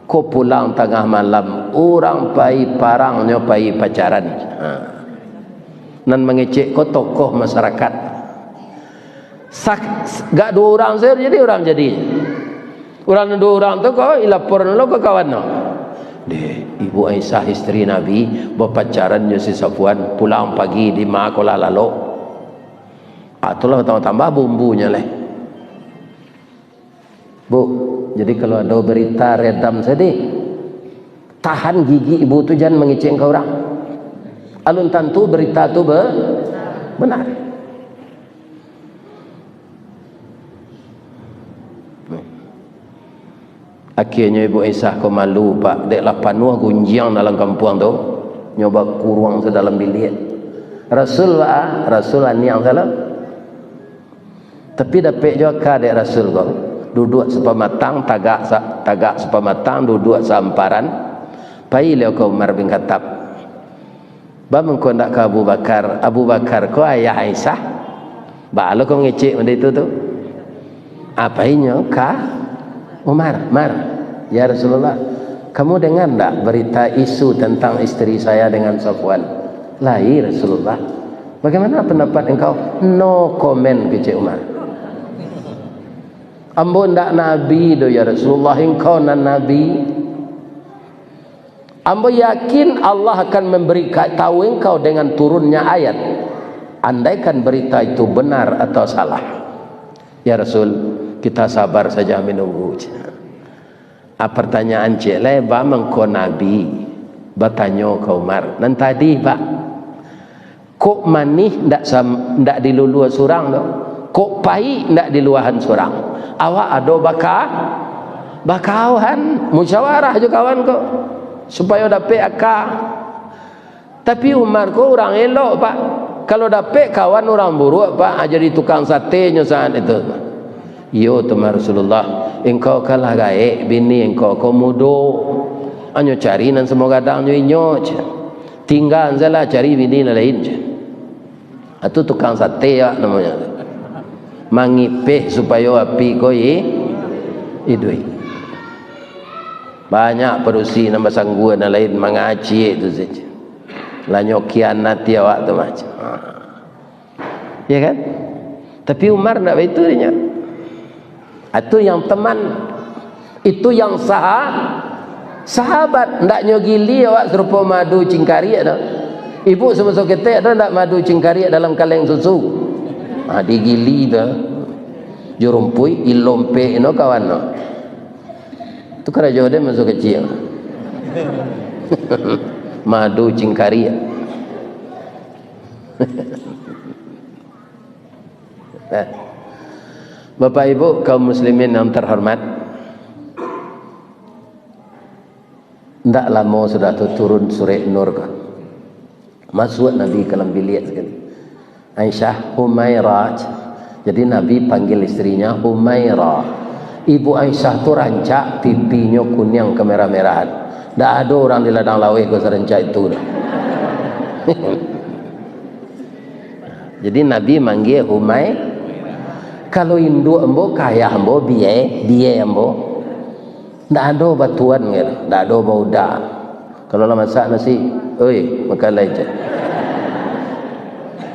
Ko pulang tangah malam, urang pai parang nyo pai pacaran. Ha. Nan mangecek ko tokoh masyarakat. Sak-, gak duo urang sajo jadi urang jadi. Urang nan duo urang tu ko, ilapor lo ka kawan no. Deh, Ibu Aisyah isteri Nabi bapacaran jo si Safwan, pulang pagi di ma ko lah lalok. Ah, tu lah tambah-tambah bumbunyo leh. Bu, jadi kalau ado berita redam sajo deh. Tahan gigi ibu tu, jan mangecek ka urang. Alun tantu berita tu be-, benar. Akhienyo Ibu Aisyah ko malu, Pak, dek lah panuah gunjiang dalam kampuang tu, nyo bakuruang tu dalam biliak. Rasul, Pak, Rasul aniang salah. Tapi dapek jo aka dek Rasul ko. Duduak sapamatang, tagak sa-, tagak sapamatang, duduak saamparan. Pai liau ka Umar bin Khattab. Ba mangko ndak ka Abu Bakar? Abu Bakar ko ayah Aisyah. Baa lo ko mangecek mode itu tu? Apo inyo ka Umar? "Mar, ya Rasulullah, kamu dengar ndak berita isu tentang istri saya dengan Safwan?" "Lai, Rasulullah." "Bagaimana pendapat engkau?" "No comment," kecek Umar. "Ambo ndak nabi doh, ya Rasulullah, engkau nan nabi. Ambo yakin Allah akan memberi ka-, tahu engkau dengan turunnya ayat, andaikan berita itu benar atau salah." "Ya Rasul, kita sabar saja menunggu." Ah, pertanyaan ciek lai, ba mangko Nabi batanyo ka Umar, "Nan tadi, Pak, kok manih ndak sam-, ndak dilulua surang doh, kok paik ndak diluahan surang. Awak ado baka-, bakawan, musyawarah jo kawan ko, supayo dapek aka." Tapi Umar ko urang elok, Pak. Kalau dapek kawan urang buruak, Pak, ah, jadi tukang sate nyo saat itu. "Iyo tu mah Rasulullah, engkau kan lah gaek, bini engkau ko mudo. Anyo cari nan samo gadang jo inyo," ceh. "Tingga sajolah, cari bini nan lain," ceh. Ah, tu tukang sate awak namonyo tu. Mangipeh supayo api ko i-, iduik. Banyak padusi nan basanggua nan lain mangaciak tu sajo. Lah nyo khianati awak tu macam. Ha. Ya kan? Tapi Umar ndak baitu dinyo. Itu yang teman. Itu yang saha-, sahabat. Ndak nyo gili awak sarupo madu cingkariak tu. Ibu samaso ketek ado ndak madu cingkariak dalam kaleng susu? Ha, digili tu. Jo rumpuik, ilompek no kawan no. Tu karajo den maso kecil. Madu cingkariak. Nah, Bapak Ibu kaum muslimin yang terhormat, ndak lamo sudah tu turun surek Nur ko. Masuak Nabi ka dalam biliak sakali. "Aisyah, Humaira." Jadi Nabi panggil istrinya Humaira. Ibu Aisyah tu rancak, pipinyo kuniang kemerah-merahan. Ndak ado urang di ladang laweh ko sarancak itu doh. Jadi Nabi manggil Humai-, kalau induak ambo, ka ayah ambo, biai, biai ambo. Ndak ado batuan, kan? Ndak ado bauda. Kalau lah masak nasi, "Oi, makan lai, cek."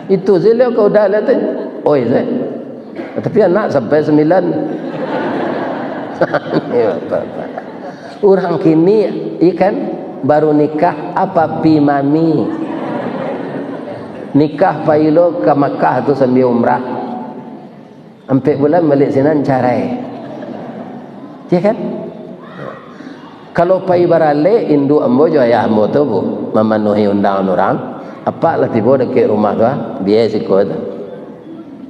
Itu sajo ka uda lah tu. "Oi," sajo. Tapi anak sampai sambilan. Urang kini, ikan baru nikah, apa pi mami. Nikah pai lo ka Makkah tu sambia umrah. Ampek bulan baliak sinan, carai. Ya kan? Kalau pai baralek, induak ambo jo ayah ambo tu, Bu, mamanuhi undangan urang, apak lah tibo dakek rumah tu, ah, biai siko tu.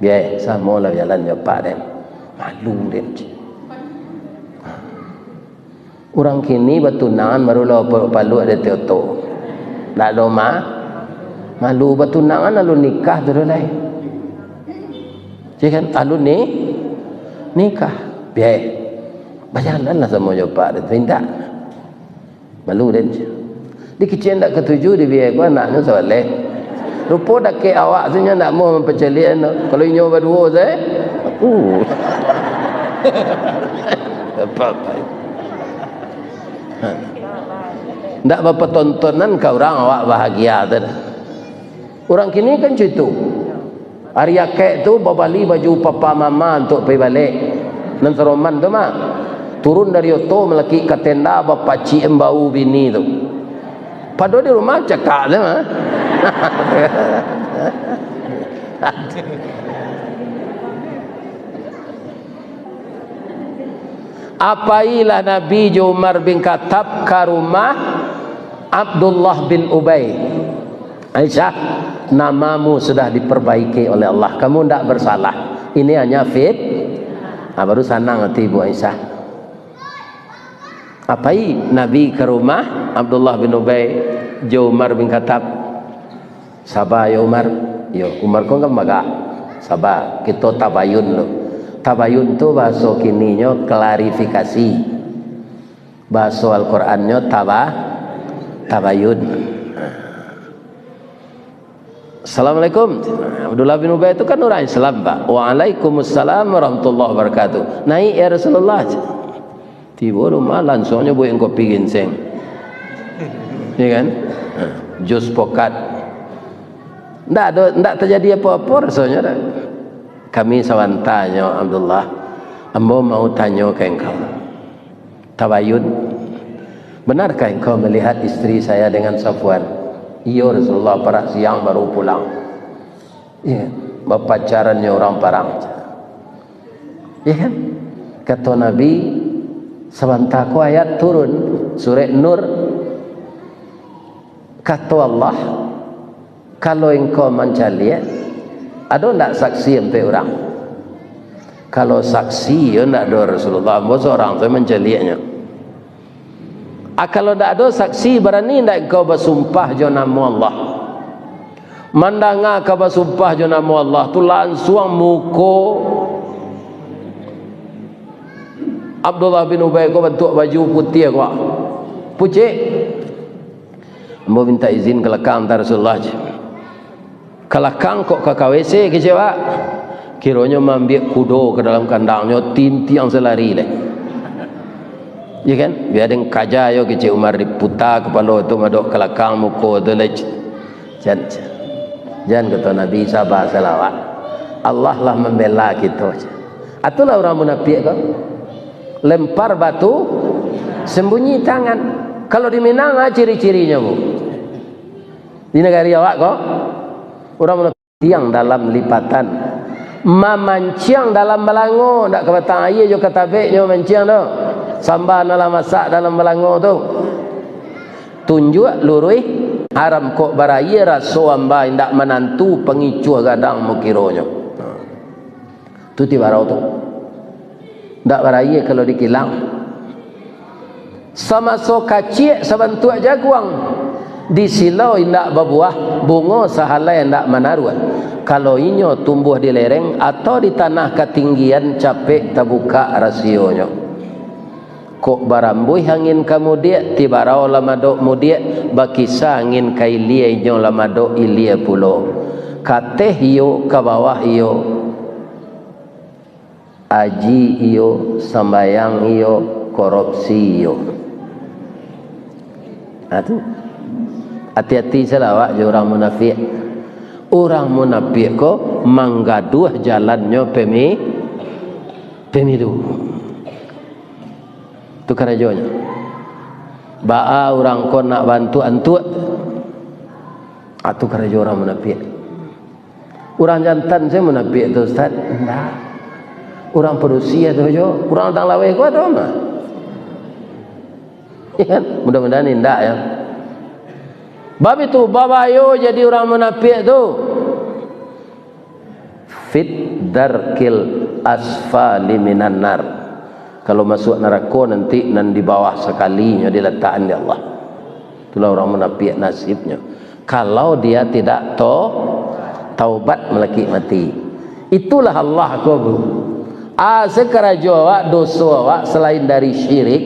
Biai, samo lah jalan jo apak den. Malu den, cik. Urang kini batunangan baru lah paluak di oto. Ndak ado ma-, malu batunangan lalu nikah tu doh lai. Ya kan? Alun ni, nikah. Biai. Bajalanlah samo jo pak tu, indak. Malu den. Di kicik ndak katuju, di biai ko anaknyo sabaleh. Rupo dakek awak tu nyo ndak mau mampacaliak anu. Kalau inyo baduo sae, uh. Apa-apa. Ndak bapatontonan ka urang awak bahagia tu. Urang kini kan cuitu. Ari akek tu babali baju papa mama untuak pai balek. Nan saroman tu mah. Turun dari oto malakik ka tenda bapacik embau bini tu. Pado di rumah cakak tu mah. Apailah Nabi jo Umar bin Khattab ka rumah Abdullah bin Ubay. Aisyah, namamu sudah diperbaiki oleh Allah. Kamu ndak bersalah. Ini hanya fit-, ah, baru sanang hati Ibu Aisyah. Apai Nabi ka rumah Abdullah bin Ubay jo Umar bin Khattab. Saba yo Umar. Yo, Umar ko kan bagak. Saba, kito tabayun dulu. Tabayun tu bahaso kininyo klarifikasi. Bahaso Al-Qurannyo taba-, tabayun. Assalamualaikum. Abdullah bin Ubay tu kan urang Islam, Pak. "Waalaikumsalam warahmatullahi wabarakatuh." "Naik, ya Rasulullah." Tibo rumah, langsuangnyo buek kopi ginseng. Ya kan? Jus pokat. Ndak ado, ndak tajadi apo-apo rasonyo dah. "Kami sabantanyo, Abdullah. Ambo mau tanyo ka engkau." Tabayun, "Benarkah engkau melihat istri saya dengan Safwan?" "Iyo, Rasulullah, parak siang baru pulang." Iya, bapacaran jo urang parang. Iya kan? Kato Nabi, sabanta ko ayat turun, surek Nur. Kato Allah, "Kalau engkau mancaliak, ado ndak saksi ampek urang?" "Kalau saksi, yo ndak ado, Rasulullah, ambo sorang tu mancaliaknyo." "Ah, kalau ndak ado saksi, barani ndak engkau basumpah jo namo Allah?" Mandanga ka basumpah jo namo Allah tu, lansuang muko Abdullah bin Ubay ko bantuak baju putiah ko, pucik. "Ambo mintak izin ka lakang, ta Rasulullah," cek. "Ka lakang kok ka, ka W C," kecek awak. Kironyo maambiak kudo ka dalam kandangnyo, tintiang salari lai. Ya kan? Bia den kaja yo, kecek Umar, diputa kapalo tu madok ka lakang muko tu lai. Jan, jan, kato Nabi, saba salah awak. Allah lah mambela kito. Itulah urang munapiak ko. Lempar batu, sembunyi tangan. Kalau di Minang, ah, ciri-cirinyo, Bu. Di nagari awak ko, urang munapiak dalam lipatan. Mamanciang dalam balango, ndak ka batang aia jo katabeknyo manciang tu. Samba nan lah masak dalam balango tu. Tunjuak luruih, haram kok baraia, raso amba indak manantu, pangicuah gadang mukironyo. Tu ti barau tu. Ndak baraia kalau dikilang. Samaso kaciak sabantuak jaguang, disilo indak babuah, bungo sahalai indak manaruah. Kalau inyo tumbuah di lereng atau di tanah katinggian, capek tabukak rasionyo. Kok barambuih angin ka mudiak, ti barau lah madok mudiak, bakisa angin ka ilia, inyo lah madok ilia pulo. Ka ateh iyo, ka bawah iyo, aji iyo, sambayang iyo, korupsi iyo. Ha, tu. Ati-ati salah awak jo urang munapiak. Urang munapiak ko manggaduah jalannyo pemi-, pemilu. Tu karajonyo. Baa urang ko nak baantuak-antuak. Ah, tu karajo urang munapiak. Urang jantan sajo munapiak tu, Ustaz? Indak. Urang padusi ado juo. Urang tang laweh ko ado mah. Ya kan? Mudah-mudahan indak, ya. Bab itu, babayo jadi urang munapiak tu. Fit darkil asfali minan nar. Kalau masuak narako nanti nan di bawah sakalinyo dilatakan dek Allah. Itulah urang munapiak nasibnyo. Kalau dia tidak to-, taubat malakik mati. Itulah Allah ko, Bu. Asa karajo awak, doso awak, salain dari syirik,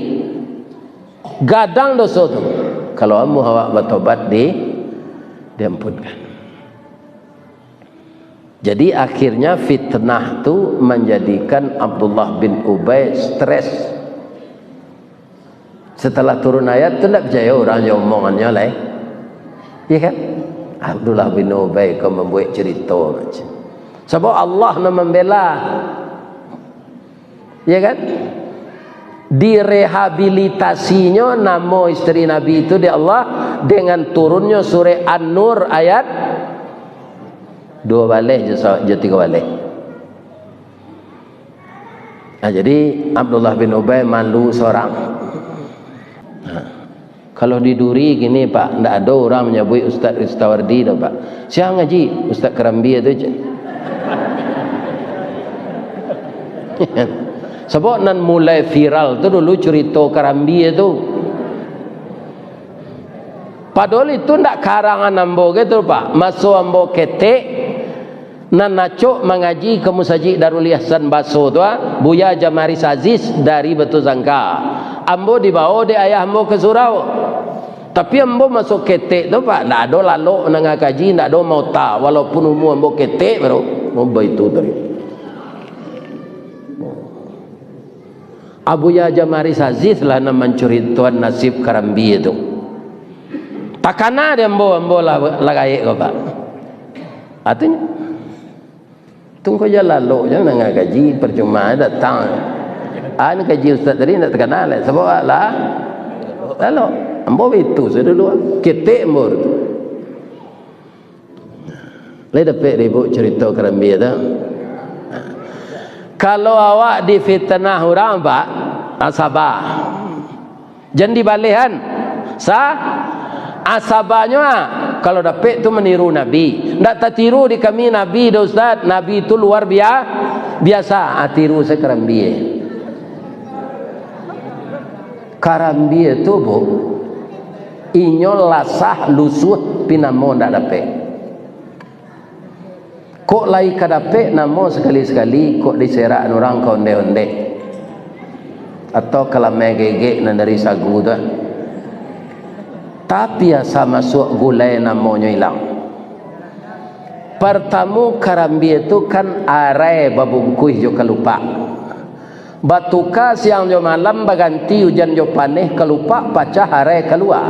gadang doso tu. Kalau amuah awak batobat, di, diampunkan. Jadi, akhirnya fitnah tu manjadikan Abdullah bin Ubay stres. Setelah turun ayat tu, ndak picayo urang jo omongannyo lai. Iya kan? Abdullah bin Ubay ko mambuek carito macam. Sabab Allah nan mambela. Iya kan? Direhabilitasinyo namo isteri Nabi itu di Allah dengan turunnyo surah An-Nur ayat duo baleh jo sa-, jo tigo baleh. Nah, jadi Abdullah bin Ubay malu sorang. Nah, kalau di Duri kini, Pak, ndak ado urang manyabuik Ustaz Ristawardi doh, Pak. Sia ngaji? Ustaz Karambia tu, cek. Sabab nan mulai viral tu dulu curito Karambia tu. Padahal itu ndak karangan ambo gitu, Pak. Maso ambo ketek, nan acok mangaji ka Musajik Darul Ihsan Baso tu, ah, Buya Jamaris Aziz dari Batu Sangka. Ambo dibawo dek ayah ambo ka surau. Tapi ambo maso ketek tu, Pak, ndak ado lalok nanga kaji, ndak ado maota, walaupun umua ambo ketek baru. Oh, baitu tadi. Abuya Jamaris Aziz lah nan mancuritoan nasib Karambia tu. Takana di ambo, ambo lah, lah gaek ko, Pak. Artinyo, tungko ja lalok, jan nanga kaji, percuma datang. An kaji ustaz tadi ndak takana lai, sabab lah lalok. Ambo baitu sajo dulu, ketek ambo tu. Lai dapek dek ibu carito Karambia tu? Kalau awak difitnah urang, Pak, ah, saba. Jan dibalehan. Sa-, ah, sabanyo, ah. Kalau dapek tu maniru Nabi. Ndak tatiru di kami Nabi doh, Ustaz. Nabi tu luar bia-, biasa. Ah, tiru sajo Karambia. Karambia tu, Bu, inyo lasah, lusuah, pi namo ndak dapek. Kok lai ka dapek namo sakali-sakali, kok diserakan urang ka ondeh-ondeh, atau ka lamai gegek nan dari sagu tu. Tapi asa masuak gulai, namonyo ilang. Partamo, karambia tu kan arai babungkuih jo kalupak. Batuka siang jo malam, baganti ujan jo paneh, kalupak pacah, arai kalua.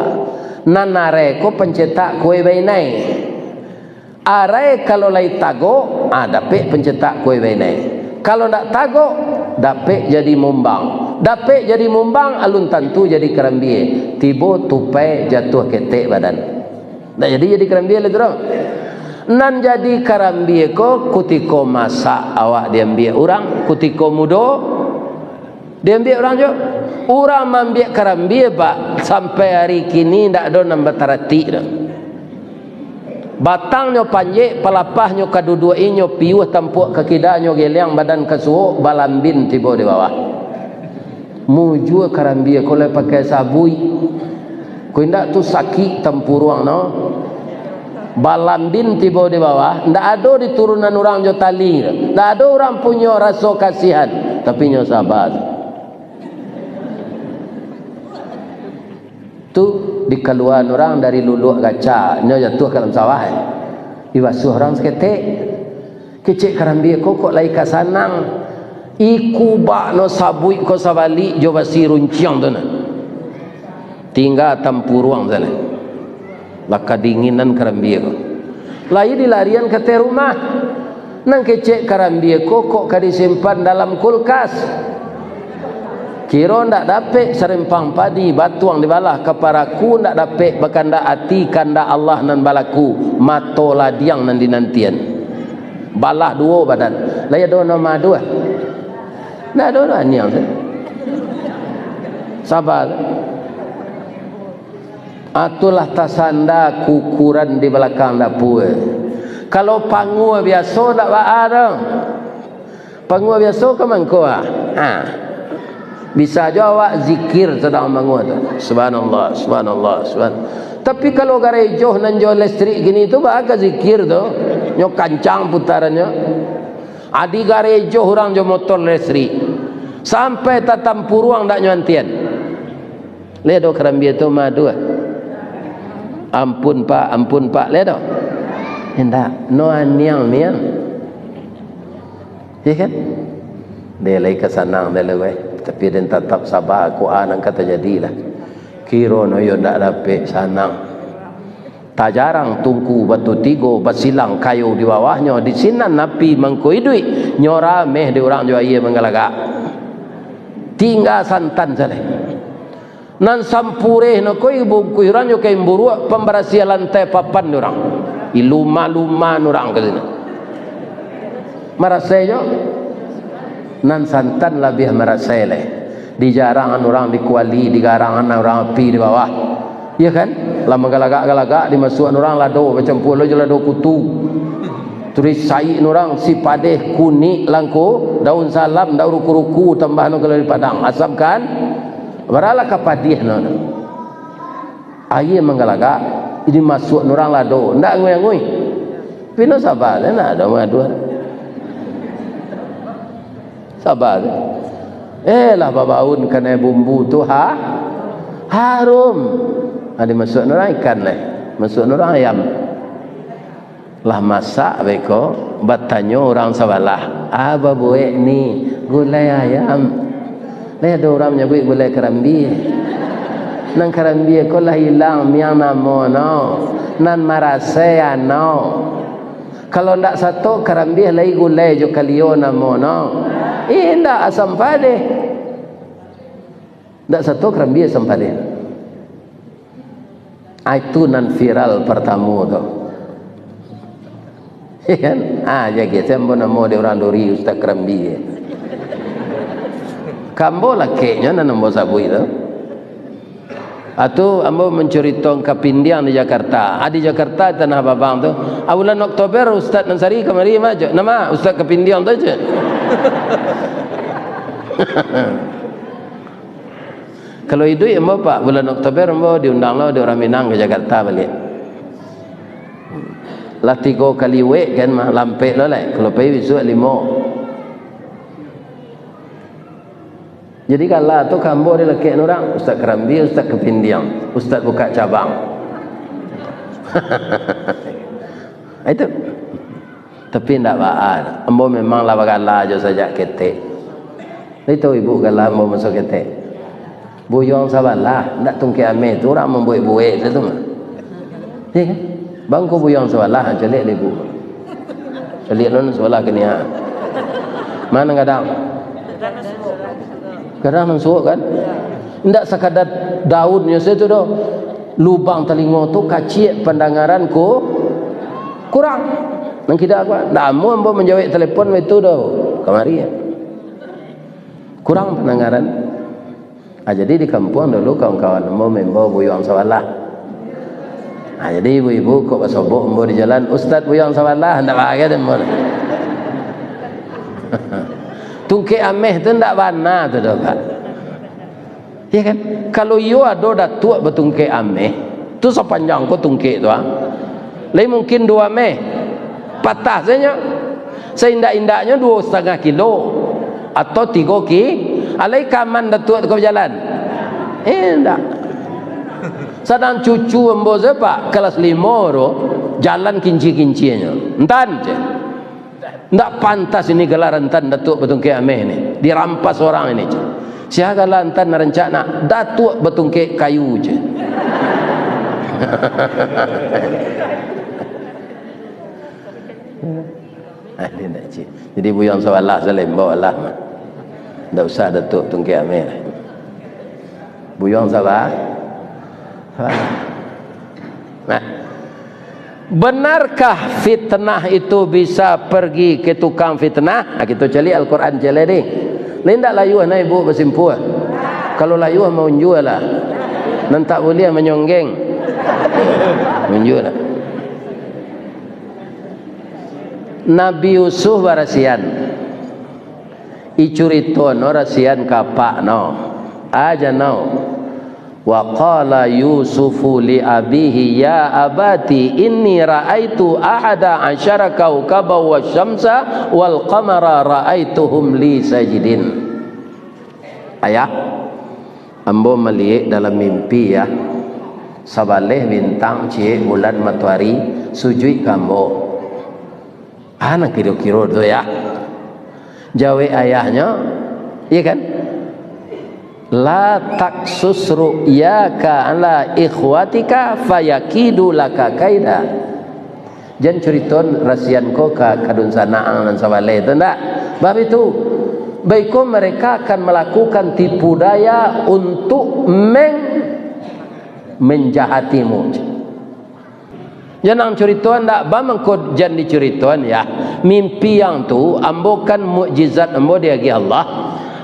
Nan arai ko pancetak kue bainai. Arai kalau lai tagok, ah, dapek pancetak kue bainai. Kalau ndak tagok, dapek jadi mumbang. Dapek jadi mumbang, alun tantu jadi karambia. Tibo tupai, jatuah ketek badan. Ndak jadi, jadi karambia lai tu doh. Nan jadi karambia ko kutiko masak awak diambiak urang, kutiko mudo diambiak urang juo. Urang maambiak karambia, Pak, sampai ari kini ndak ado nan bataratik doh. Batangnyo panjek, palapahnyo kaduduak inyo piuah tampuak ka kidanyo geliang badan ka suok, balambin tibo di bawah. Mujua karambia ko lai pakai sabuik. Ko indak tu sakik tampuruang no. Balambin tibo di bawah, ndak ado di turunan urang jo tali. Ndak ado urang punyo raso kasihan, tapi nyo saba. Tu dikaluaan urang dari luluak gaca, nyo jatuah ka dalam sawah, eh. Dibasuah urang saketek. Kecek karambia ko kok lai ka sanang. Ikubak no sabuik ko sabalik jo basi runciang tu nah. Tingga tampuruang sajo. Lah kadinginan karambia ko. Lai dilarian ka ateh rumah. Nan kecek karambia ko kok ka disimpan dalam kulkas. Kiro ndak dapek sarimpang padi, batuang dibalah ka paraku, ndak dapek bakandak ati, kandak Allah nan balaku, mato ladiang nan dinantian. Balah duo badan. Lai ado nan maadu, ah? Ndak ado, aniang tu. Saba. Atulah tasanda kukuran di balakang dapua. Kalau pangua biaso ndak baa doh. Pangua biaso ka mangko, ah. Ha. Bisa jo awak zikir sadang mangua tu. Subhanallah, subhanallah, subhan-, Tapi kalau garejo nan jo listrik kini tu, baa ka zikir tu. Nyo kancang putarannyo. Adi garejo urang jo motor listrik. Sampai tatampuruang dak nyo antian. Leh do karambia tu madu, ah. "Ampun, Pak, ampun, Pak," leh do. Indak, no aniang-niang. Iya kan? Deh, lai ka sanang deh, lai, weh. Tapi den tatap saba, ko a nan ka tajadi lah. Kiro no yo ndak dapek sanang. Tajarang tungku batu tigo, basilang kayo di bawahnyo, di sinan api mangko iduik, nyo rameh di urang jo aia manggalagak. Tingga santan sajo. Nan sampureh no ko ibungkuih urang jo kain buruak, pambarasiah lantai papan di urang. Iluma-luma urang ka sinan. Marasai jo. Nan santan labiah marasai lai. Dijarangan urang di kuali, digarangan urang api di bawah. Iya kan? Lah manggalagak-galagak, dimasuakan urang lado, bacampua lo jo lado kutu. Turis saik urang, sipadeh, kunik, langko, daun salam, daun ruku-ruku, tambah no kalau di Padang. Asam kan? Baralah ka padiah no. Aia manggalagak, dimasuakan urang lado, ndak angui-angui. Pino saba, ndak ado mangaduan. Saba. Eh, lah babaun kanai bumbu tu, ha? Harum. Ha, dimasuakan urang ikan lai. Masuakan urang ayam. Lah masak beko, batanyo urang sabalah, "A babuek ni?" "Gulai ayam." Lai ado urang manyabuik gulai karambia. Nan karambia ko lah ilang miang namo no, nan marasai ano. Kalau ndak sato karambia lai gulai jo kalio namo no. Indak, asam padeh. Ndak sato karambia asam padeh. Ah, itu nan viral partamo tu. Iya kan? Ah, jaget se ambo namo di urang duri, Ustaz Karambia. Ka ambo lakeknyo nan ambo sabuik tu. Atu ambo mancuritoan kapindiang di Jakarta. Ah, di Jakarta, Tanah Abang tu. Ah, bulan Oktober, Ustaz Ansari kamari, mah, cek. Nama Ustaz Kapindiang tu, cek. Kalau iduik ambo, Pak, bulan Oktober ambo diundang lo dek urang Minang ka Jakarta baliak. Lah tigo kali wek kan, mah, lampek lo lai. Kalau pai bisuak limo. Jadi kala tu ka ambo dilekek urang, Ustaz Karambia, Ustaz Kapindiang, Ustaz buka cabang. Itu. Tapi ndak baa, ambo memang lah bagala jo sajak ketek. Lai tahu ibu gala ambo maso ketek? Buyuang Sabalah, ndak Tungkek Ameh tu urang mambuek-buek se tu mah. Iya kan? Bangko Buyuang Sabalah, caliak lah ibu. Caliak nan sabalah kaniak. Mano gadang? Gadang nan suok kan? Ndak sakadar daunnyo se tu doh. Lubang talingo tu kaciak, pandangaran ku-, kurang. Nan kida ko, ndak amuah ambo manjawek telepon baitu doh. Kamari. Kurang pandangaran. Ah, jadi di kampuang dulu kawan-kawan ambo maimbau Buyuang Sabalah. Ah, jadi ibu-ibu kok basobok ambo di jalan, "Ustaz Buyuang Sabalah," ndak bagai dek ambo. Tungkek Ameh tu ndak bana tu doh, Pak. Ya kan? Kalau iyo ado datuak batungkek ameh, tu sapanjang ko tungkek tu, ah. Lai mungkin duo ameh, patah sajo. Saindak-indaknyo duo satangah kilo atau tigo ki-, alai ka aman datuak tu ka bajalan? Indak. Sadang cucu ambo se, Pak, kalas limo tu, jalan kincia-kincianyo. Entan je. Ndak pantas ini gelar Entan Datuak Batungkek Ameh ni. Dirampas orang ini, ceh. Sia gelar Entan nan rancak nak Datuak Batungkek Kayu, ceh. Ah, dia ndak, ceh. Jadi Buyuang Sabalah sajo lah, ambo lah. Ndak usah Datuak Tungkek Ameh lah. Buyuang Sabalah. Nah, benarkah fitnah itu bisa pergi ke tukang fitnah? Ah, kito caliak Al-Quran caliak deh. Lai ndak layuah nah ibu basimpua? Kalau layuah, maunjua lah. Nan tak buliah manyonggeng. Maunjua lah. Nabi Yusuf barasian. Icurito no rasian kapak no. Aja no. Wa qala Yusufu li abihi, "Ya abati, inni ra'aitu ahada asyara kaukaban wasyamsa wal qamara ra'aituhum li sajidin." Ayah, ambo maliek dalam mimpi, Yah, sabaleh bintang, ciek bulan, matoari, sujuik ka ambo. Ah, nan kiro-kiro tu, Yah. Jawek ayahnyo, iya kan? "La taksus ru'yaka ala ikhwatika fayakidu laka kaida." Jan curito rasian ko ka, ka dunsanak ang nan sabaleh tu, ndak? Bab itu, baiko mereka akan melakukan tipu daya untuk meng-, menjahatimu. Jan ang curitoan ndak, ba mangko jan dicuritoan, Yah. Mimpi ang tu, ambo kan mukjizat ambo diagiah Allah,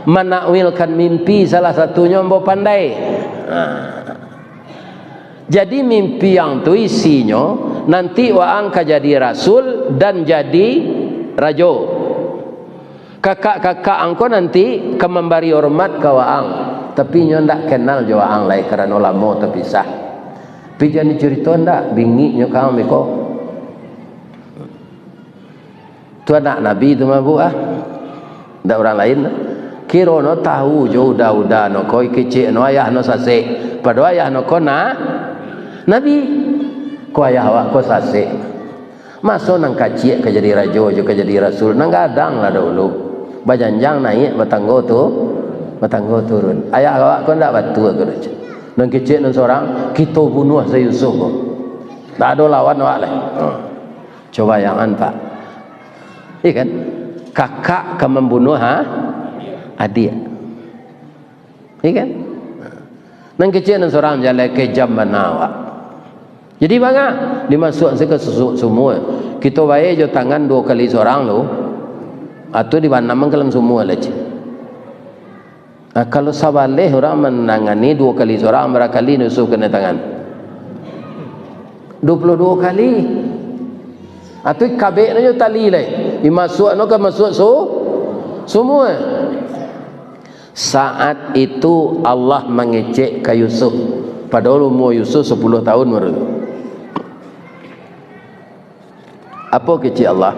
manakwilkan mimpi salah satunyo ambo pandai. Ha. Jadi mimpi ang tu isinyo, nanti waang ka jadi rasul dan jadi rajo. Kakak-kakak ang ko nanti ka mambari hormat ka waang, tapi inyo ndak kenal jo waang lai karano lamo tapisah. Tapi jan dicurito ndak, bingiknyo ka ang beko. Tu anak Nabi tu mah, Bu, ah. Ndak urang lain. Kironyo tahu jo uda-uda no ko, kecek no ayah no sasek. Padahal ayah no ko na-, Nabi. Ko ayah awak ko sasek. Maso nan kaciak ka jadi rajo jo ka jadi rasul, nan gadang lah dahulu. Bajanjang naiak, batanggo tu, batanggo turun. Ayah awak ko ndak batua ko doh. Nan kecek nan sorang, kito bunuah se Yusuf ko. Ndak ado lawan awak lai. Ha. Coba bayangan, Pak. Iya kan? Kakak ka mambunuah, ha? Adiak. Iya kan? Nan kecek nan sorang jaleh, kejam bana awak. Jadi bangah, dimasuak se ka susuak sumua. Kito bae jo tangan duo kali sorang tu, atau dibanam ka dalam sumua lah, cik. Nah, kalau sabaleh urang manangani duo kali sorang, bara kali Yusuf kanai tangan? Duo puluah duo kali. Atau kabek no jo tali lai. Dimasuak no ka masuak su-, sumua. Saat itu Allah mangecek ka Yusuf. Padahal umua Yusuf sapuluah tahun baru tu. Apo kecek Allah?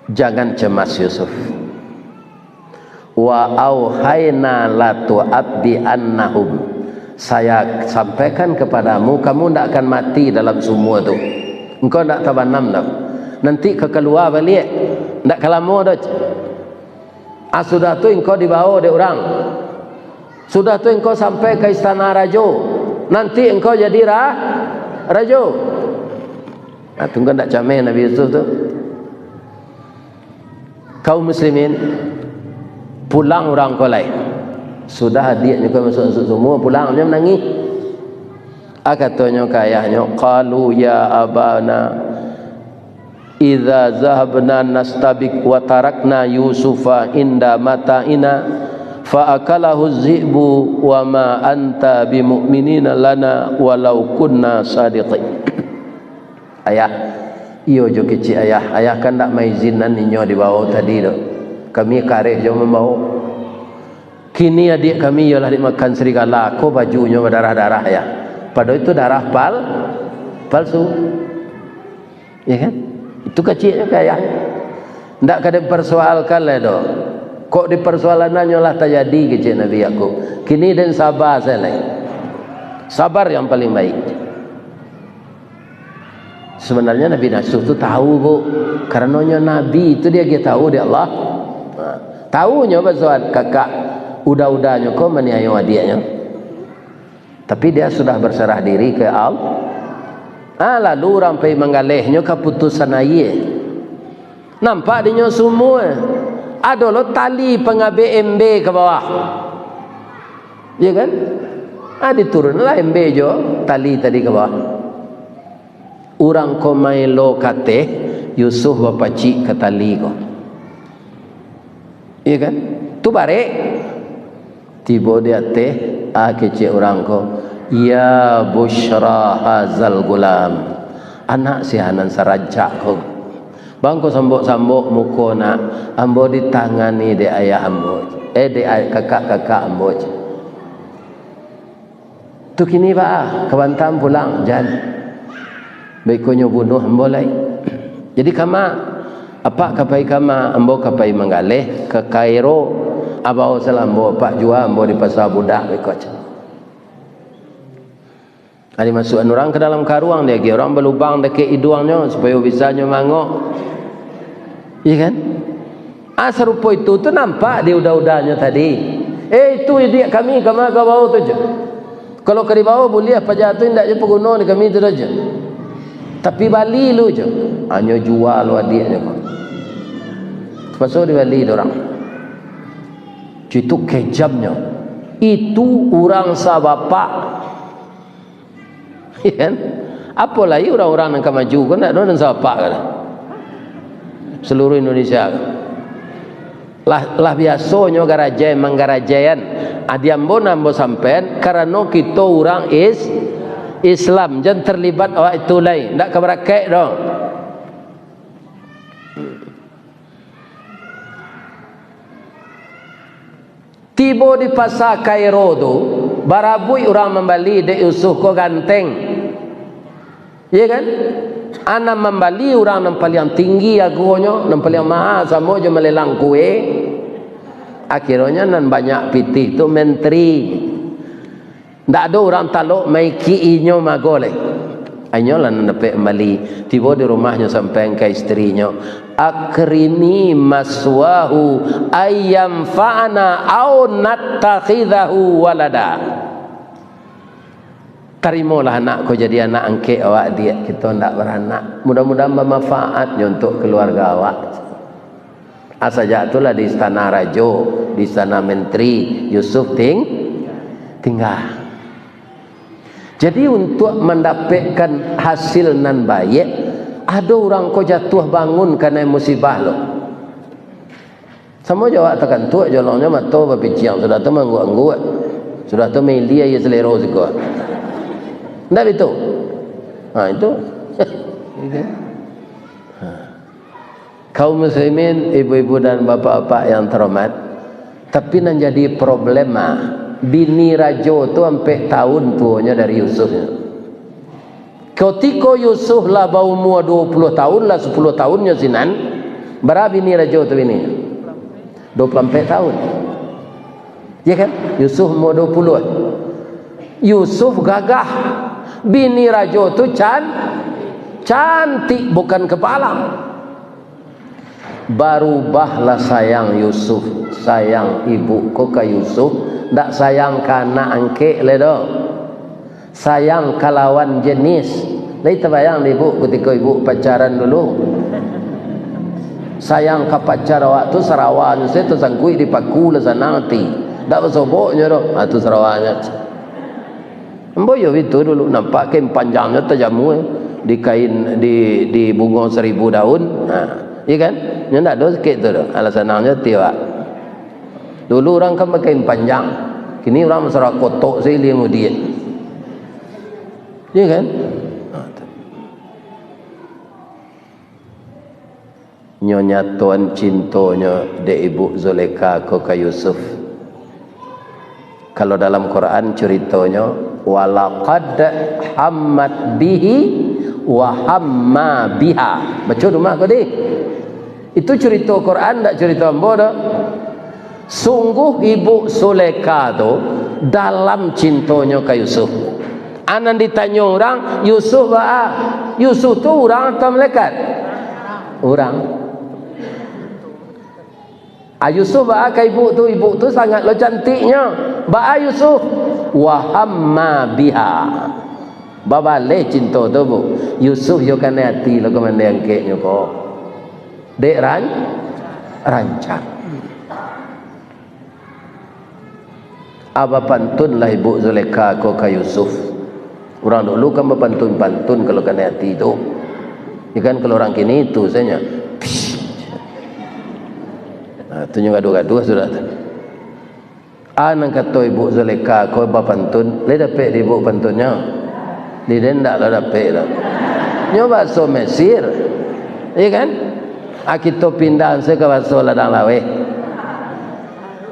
Jangan cemas, Yusuf. Wa auhaina latu'abbi'annahum. Saya sampaikan kepadamu, kamu ndak akan mati dalam sumua tu. Engkau ndak tabanam doh. Nanti ka kalua baliak. Ndak ka lamo doh. Ah, sudah tu engkau dibawa dek urang. Sudah tu engkau sampai ka istana rajo. Nanti engkau jadi ra-, rajo. Nah, tu kan ndak cameh Nabi Yusuf tu. Kaum muslimin, pulang urang ko lai. Sudah adiaknyo ko masuak-masuak sumua, pulang, nyo manangih. Ah, katonyo ka ayahnyo, "Qalu ya abana, idza zahabna nastabik wa tarakna Yusufa inda mata'ina, fa akalahu zi'bu wa ma anta bimu'minina lana walau kunna sadiqin." Ayah, iyo jo kecek ayah, ayah kan ndak maizinan inyo dibawo tadi tu. Kami kareh jo mambawo. Kini adiak kami iyo lah dimakan serigala, ko bajunyo badarah-darah, Yah. Padahal itu darah pal-, palsu. Ya kan? Itu keceknyo ka ayah. Ndak ka dipersoalkan lai doh. Kok dipersoalannyo lah tajadi, kecek Nabi Yakub. Kini den saba sajo lai. Sabar yang paling baik. Sebenarnya Nabi Yusuf tu tahu, Bu. Karano nyo Nabi tu, dia agiah tahu dek Allah. Nah, tahunyo baso kakak uda-udanyo ko maniayo adiaknyo. Tapi dia sudah berserah diri ke Allah. Ah, lalu urang pai manggalehnyo ka putusan aia. Nampak dinyo sumua. Ado lo tali pangabek embe ka bawah. Ya kan? Ah, diturunlah embe jo tali tadi ka bawah. Urang ko maelo ka ateh, Yusuf bapacik ka tali ko. Iya kan? Tu barek. Tibo di ateh, ah, kecek urang ko, "Ya busyra hazal gulam." Anak sia nan sarancak ko. Bangko sambok-sambok muko nak, ambo ditangani dek ayah ambo, eh, dek ay-, kakak-kakak ambo, cek. Tu kini, Pak, ka Batam pulang, jan. Beko nyo bunuah ambo lai. Jadi kama, apak ka pai kama, ambo ka pai manggaleh ka Kairo, abao salah ambo, apak jua ambo di pasa budak, beko, cek. Ari masuakan urang ka dalam karuang, diagiah urang balubang dakek iduangnyo, supayo bisa nyo mangok. Iya kan? Ah, sarupo itu tu nampak di uda-udanyo tadi. "Eh, itu idiak kami, kama ka bawah tu," jo. "Kalau ka di bawah buliah paja tu, indak jo paguno di kami tu doh," jo. "Tapi bali lu," jo. Hanyo jua lu adiaknyo ko. Terpakso dibali dek urang. Itu kejamnyo. Itu urang sabapak. Iya kan? Apo lai urang-urang nan ka maju ko, ndak ado nan sapak ka. Seluruh Indonesia. Lah, lah biasonyo garajai manggarajaian. Adi ambo nan ambo sampaian, karano kito urang is-, Islam, jan terlibat awak itu lai. Ndak ka barakaik doh. Tibo di pasa Kairo tu, barabuik urang mambali dek Yusuf ko ganteng. Iya kan? Anak mambali urang nan paliang tinggi agonyo, nan paliang maha, samo jo malelang kue. Akhirnyo nan banyak pitih tu menteri. Ndak ado urang talok maikik inyo mago lai. Inyo lah nan dapek mambali. Tibo di rumahnyo sampaian ka istrinyo, "Akrimi maswahu ayyanfa'ana au nattakhidhahu walada." Tarimolah anak ko jadi anak angkek awak, diak, kito ndak baranak. Mudah-mudahan bamanfaatnyo untuak keluarga awak. Ah, sajak tu lah di istana rajo, di istana menteri, Yusuf ting-, tingga. Jadi, untuak mandapekkan hasil nan baiak, ado urang ko jatuah bangun kanai musibah lo. Samo jo awak takantuak, jolongnyo mato bapiciang, sudah tu maangguak-angguak, sudah tu mailia aia salero siko. Ndak bitu? Ha, itu. Ha. Kaum muslimin, ibu-ibu dan bapak-bapak yang terhormat, tapi nan jadi problema, bini rajo tu ampek tahun tuonyo dari Yusuf. Kotiko Yusuf lah baumua duo puluah tahun, lah sapuluah tahunnyo sinan, bara bini rajo tu bini? Duo puluah ampek tahun. Ya kan? Yusuf umua duo puluah. Yusuf gagah. Bini rajo tu can-, cantik, bukan kepalang. Barubahlah sayang Yusuf, sayang ibu ko ka Yusuf, ndak sayang ka anak angkek lai doh. Sayang ka lawan jenis. Lai tabayang dek ibu kutiko ibu pacaran dulu? Sayang ka pacar awak tu, sarawanyo se tasangkuik di paku lah sanang ati. Ndak basoboknyo doh. Ha, tu sarawanyo. Ambo yo itu dulu, nampak kain panjangnyo tajamu, eh, di kain, di, di bungo saribu daun. Ha, iya kan? Nyo ndak ado sakik tu doh. Alah sanangnyo ati awak. Dulu urang kan bakain panjang. Kini urang basarah kotok se ilia mudiak. Iya kan? Ha, tu. Nyo nyatoan cintonyo dek Ibu Zulekha ko ka Yusuf. Kalau dalam Quran curitonyo, "Walaqad hammat bihi wa hamma biha." Baco di rumah ko, dih. Itu curito Quran, ndak curito ambo doh. Sungguh Ibu Zulekha tu dalam cintonyo ka Yusuf. A nan ditanyo urang, "Yusuf baa?" Yusuf tu urang atau malaikat? Urang. A, Yusuf baa ka ibu tu? Ibu tu sangat lo cantiknyo. Baa Yusuf? Wa hamma biha. Babaleh cinto tu, Bu. Yusuf yo kanai ati lo ka mandeh angkeknyo ko. Dek ran-, rancak. A, bapantunlah Ibu Zulekha ko ka Yusuf. Urang dulu kan bapantun-pantun kalau kanai ati tu. Ya kan, kalau urang kini itu sajo. Psst. Nah, tu nyo gaduah-gaduah sudah tu. A, nan kato Ibu Zulekha ko bapantun, lai dapek di ibu pantunnyo? Di den ndak lah dapek lah. Nyo bahaso Mesir. Iya kan? Ah, kito pindah se ka baso ladang laweh.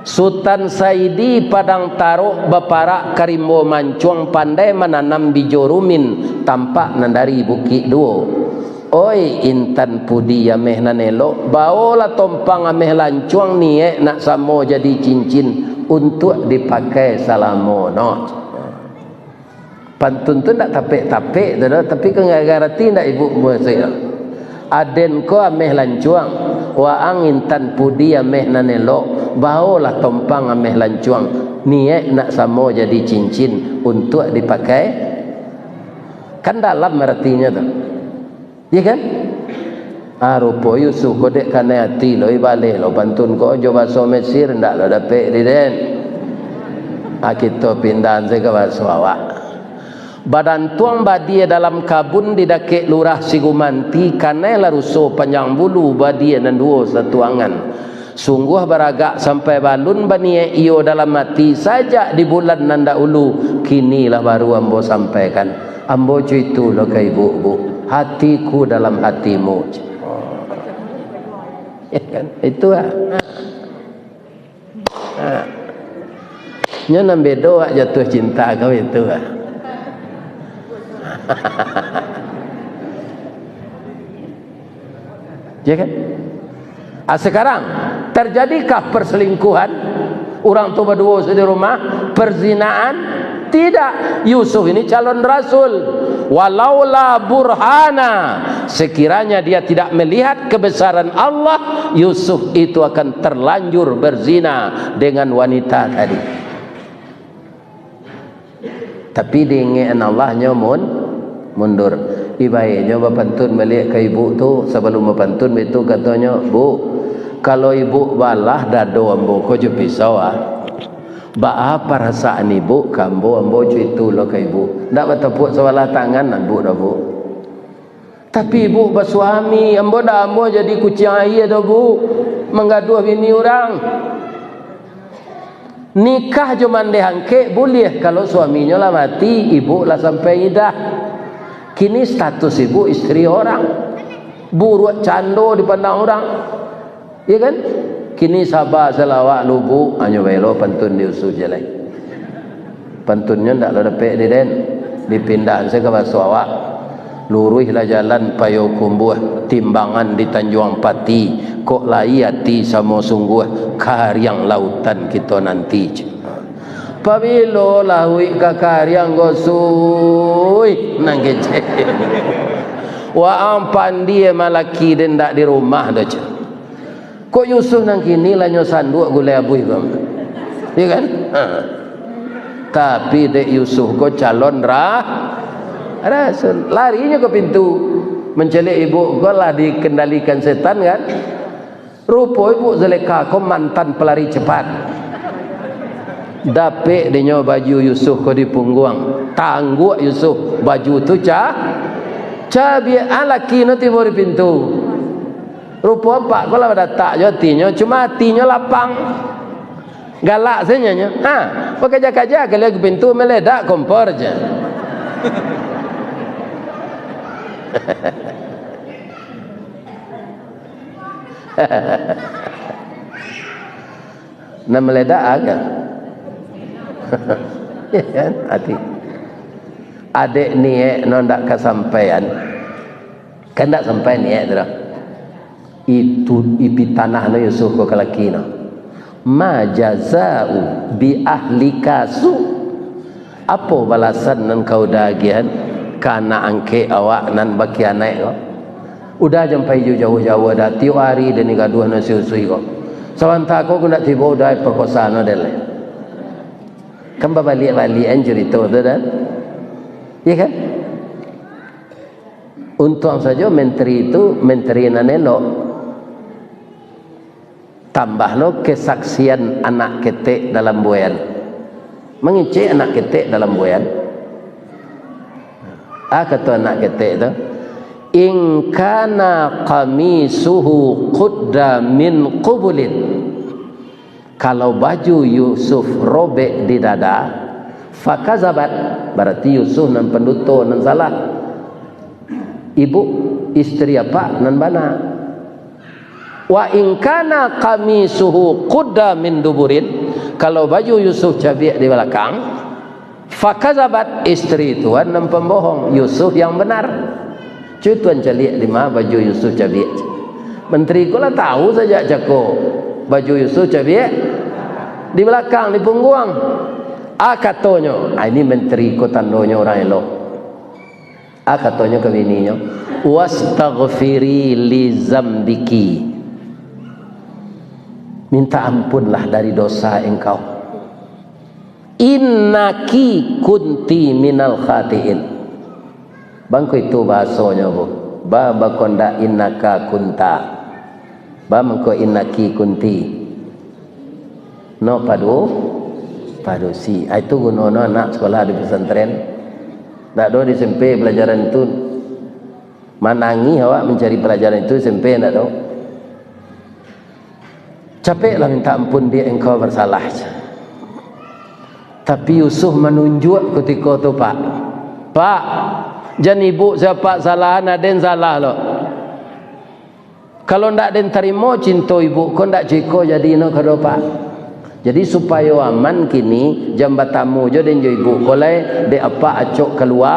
Sutan Saidi Padang Tarok baparak ka rimbo mancuang, pandai mananam bijo rumin, tampak nan dari Bukik Duo. Oi, intan pudi ameh nan elok, baolah tompang ameh lancuang, niek nak samo jadi cincin, untuak dipakai salamo no. Pantun tu ndak tapek-tapek tu doh, tapi kan ngarati ndak ibu mukasuiknyo? Aden ko ameh lancuang, waang intan pudi ameh nan elok, baolah tompang ameh lancuang, niek nak samo jadi cincin untuak dipakai. Kan dalam aratinyo tu. Iya kan? Ah, rupo Yusuf ko dek kanai ati lo, ibaleh lo pantun ko jo baso Mesir, ndak lo dapek di den. Ah, kito pindahan se ka baso awak. Badantuang badia dalam kabun di dakek Lurah Sigumanti, kanai lah ruso panjang bulu, badia nan duo satuangan. Sungguah baragak sampai balun, baniek iyo dalam ati, sajak di bulan nan dahulu, kini lah baru ambo sampaikan. Ambo cuitu lo ka ibu, Bu. Hatiku dalam hatimu. Ya kan? Itu lah. Ha. Nyo nan bedo awak jatuah cinta kau itu lah. Ya kan? Ah, sekarang, terjadikah perselingkuhan? Urang tu baduo di rumah, perzinaan? Tidak. Yusuf ini calon rasul. Walaula burhana, sekiranya dia tidak melihat kebesaran Allah, Yusuf itu akan terlanjur berzina dengan wanita tadi. Tapi diingekan Allah, nyo mun-, mundur. Ibaiknyo bapantun baliak ka ibu tu, sabalum bapantun baitu katonyo, "Bu, kalau ibu balah dado ambo ko jo pisau, ah, baa parasaan ibu ka ambo, ambo cuitu lo ka ibu? Ndak batapuak sabalah tangan ambo doh, Bu." Tapi ibu basuami, ambo ndak amuah jadi kuciang aia doh, Bu, manggaduah bini urang. Nikah jo mandeh angkek buliah, kalau suaminyo lah mati, ibu lah sampai idah. Kini status ibu isteri orang. Buruak cando dipandang urang. Iya kan? Kini saba se lah awak, lubuak, hanyo baelo pantun di Yusuf jalai. Pantunnyo ndak lo dapek di den. Dipindahan se ka baso awak. Luruihlah jalan Payokumbuah, timbangan di Tanjuang Pati, kok lai ati samo sungguah, kariang lautan kito nanti. Pabilo lauik ka kariang ko, Suih, nan kecek. Waang pandie malaki den ndak di rumah doh, ceh. Kok Yusuf nan kini lah nyo sanduak gulai abuih ko? Iya kan? Ha. Tapi dek Yusuf ko calon ra-, rasul. Larinyo ka pintu. Mancaliak ibu ko lah dikendalikan setan kan? Rupo ibu Zulekha ko mantan pelari cepat. Dapek dinyo baju Yusuf ko di pungguang. Tangguak Yusuf, baju tu ca-, cabiak. Ah, laki no tibo di pintu. Rupo apak ko lah badatak jo atinyo, cuma atinyo lapang. Galak sajo nyo. Ha, bakaja-kaja kali ka pintu, maledak kompor je. Nan maledak apo? Ya kan? Ati. Adek niek no ndak kasampaian. Kan ndak sampai niek tu doh. Itu ipi tanah no Yusuf ko ka laki no. "Ma jazau bi ahlika su." Apo balasan nan kau udah agiahan ka anak angkek awak nan bakhianaik ko? Udah jan pai jo jauah-jauah, dah tiok ari den ni gaduah nan si Yusuf ko. Sabanta ko ndak tibo udah perkosa no den lai. Kan babaliak-baliakan carito tu, dah. Iya kan? Untuang sajo menteri tu, menteri nan elok. Tambah lo kesaksian anak ketek dalam buayan. Mangecek anak ketek dalam buayan. Ah, kato anak ketek tu, "In kana qamisuhu qudda min qubulin." Kalau baju Yusuf robek di dada, fakazabat, barati Yusuf nan panduto, nan salah. Ibu, isteri apak nan bana. "Wa in kana qamisuhu qudda min duburin," kalau baju Yusuf cabiak di balakang, "fakazabat," istri tuan nan pambohong, Yusuf yang benar. Cubo tuan caliak di ma baju Yusuf cabiak. Menteri ko lah tahu sajak cako baju Yusuf cabiak di balakang, di pungguang. A katonyo, a, ini menteri ko tandonyo urang elok. A katonyo ka bininyo, "Wastaghfiri li zambiki." Minta ampunlah dari dosa engkau. "Innaki kunti minal khatiin." Bangko itu bahasonyo, Bu. Ba, bako ndak innaka kunta. Ba, mangko innaki kunti. No padu-, padusi. Ah, itu gunono anak sekolah di pesantren. Ndak do di S M P pelajaran itu. Manangih awak mancari pelajaran itu S M P ndak do. Capeklah minta ampun, "Diak, engkau bersalah." Tapi Yusuf manunjuak kutiko tu, Pak. "Pak, jan ibuk sia Pak salahan, aden salah lo. Kalau ndak den tarimo cinto ibuk ko, ndak ciko jadi no kado, Pak." Jadi, supayo aman kini, jan batamu jo den jo ibuk ko lai, dek apak acok kalua,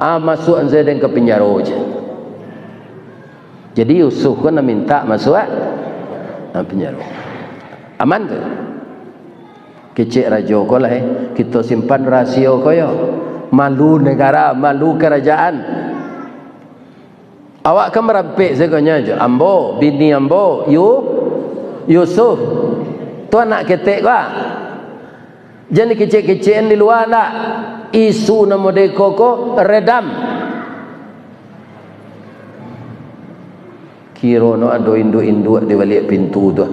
ah, masuak an sajo den ka pinjaro je. Jadi, Yusuf ko nan minta masuak, ah, pinjaro. Aman tu. Kecek rajo ko lai, kito simpan rasio ko yo. Malu negara, malu kerajaan. Awak kan marampek sagonyo jo. Ambo, bini ambo, Yu-, Yusuf. Tu anak ketek ko, ah. Jan dikecek-kecekan di lua ndak. Isu nan model iko ko redam. Kiro no ado induak-induak di baliak pintu tu.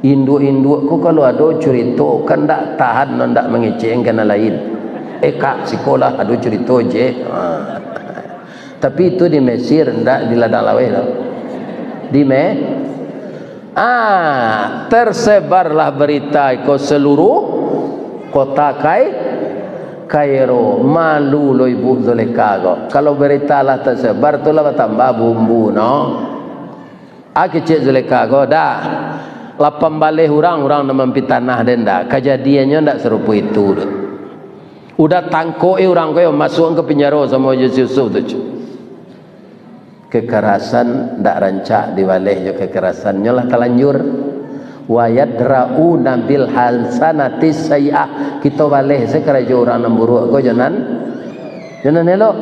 Induak-induak ko kalau ado curito, kan ndak tahan, ndak mangecek ka nan lain. "Eh, Kak, sikolah ado curito, Jek." Ha. Tapi itu di Mesir, ndak di ladang laweh tu. Di Me-, ah, tersebarlah berita iko seluruh kota Kai-, Kairo. Malu lo Ibu Zulekha ko. Kalau berita lah tersebar, tu lah batambah bumbu, no. Ah, kecek Zulekha ko, dah. Lah pambaleh urang, urang nan mampitanah den dah. Kajadiannyo ndak sarupo itu doh. Udah tangkok, eh, urang ko yo, masuak ka pinjaro samo jo si Yusuf tu, cu. Kekerasan ndak rancak dibaleh jo kekerasan, nyo lah talanjur. "Wa yadra'una bil hasanati sayyi'ah." Kito baleh se karajo urang nan buruak ko jo nan, jo nan elok.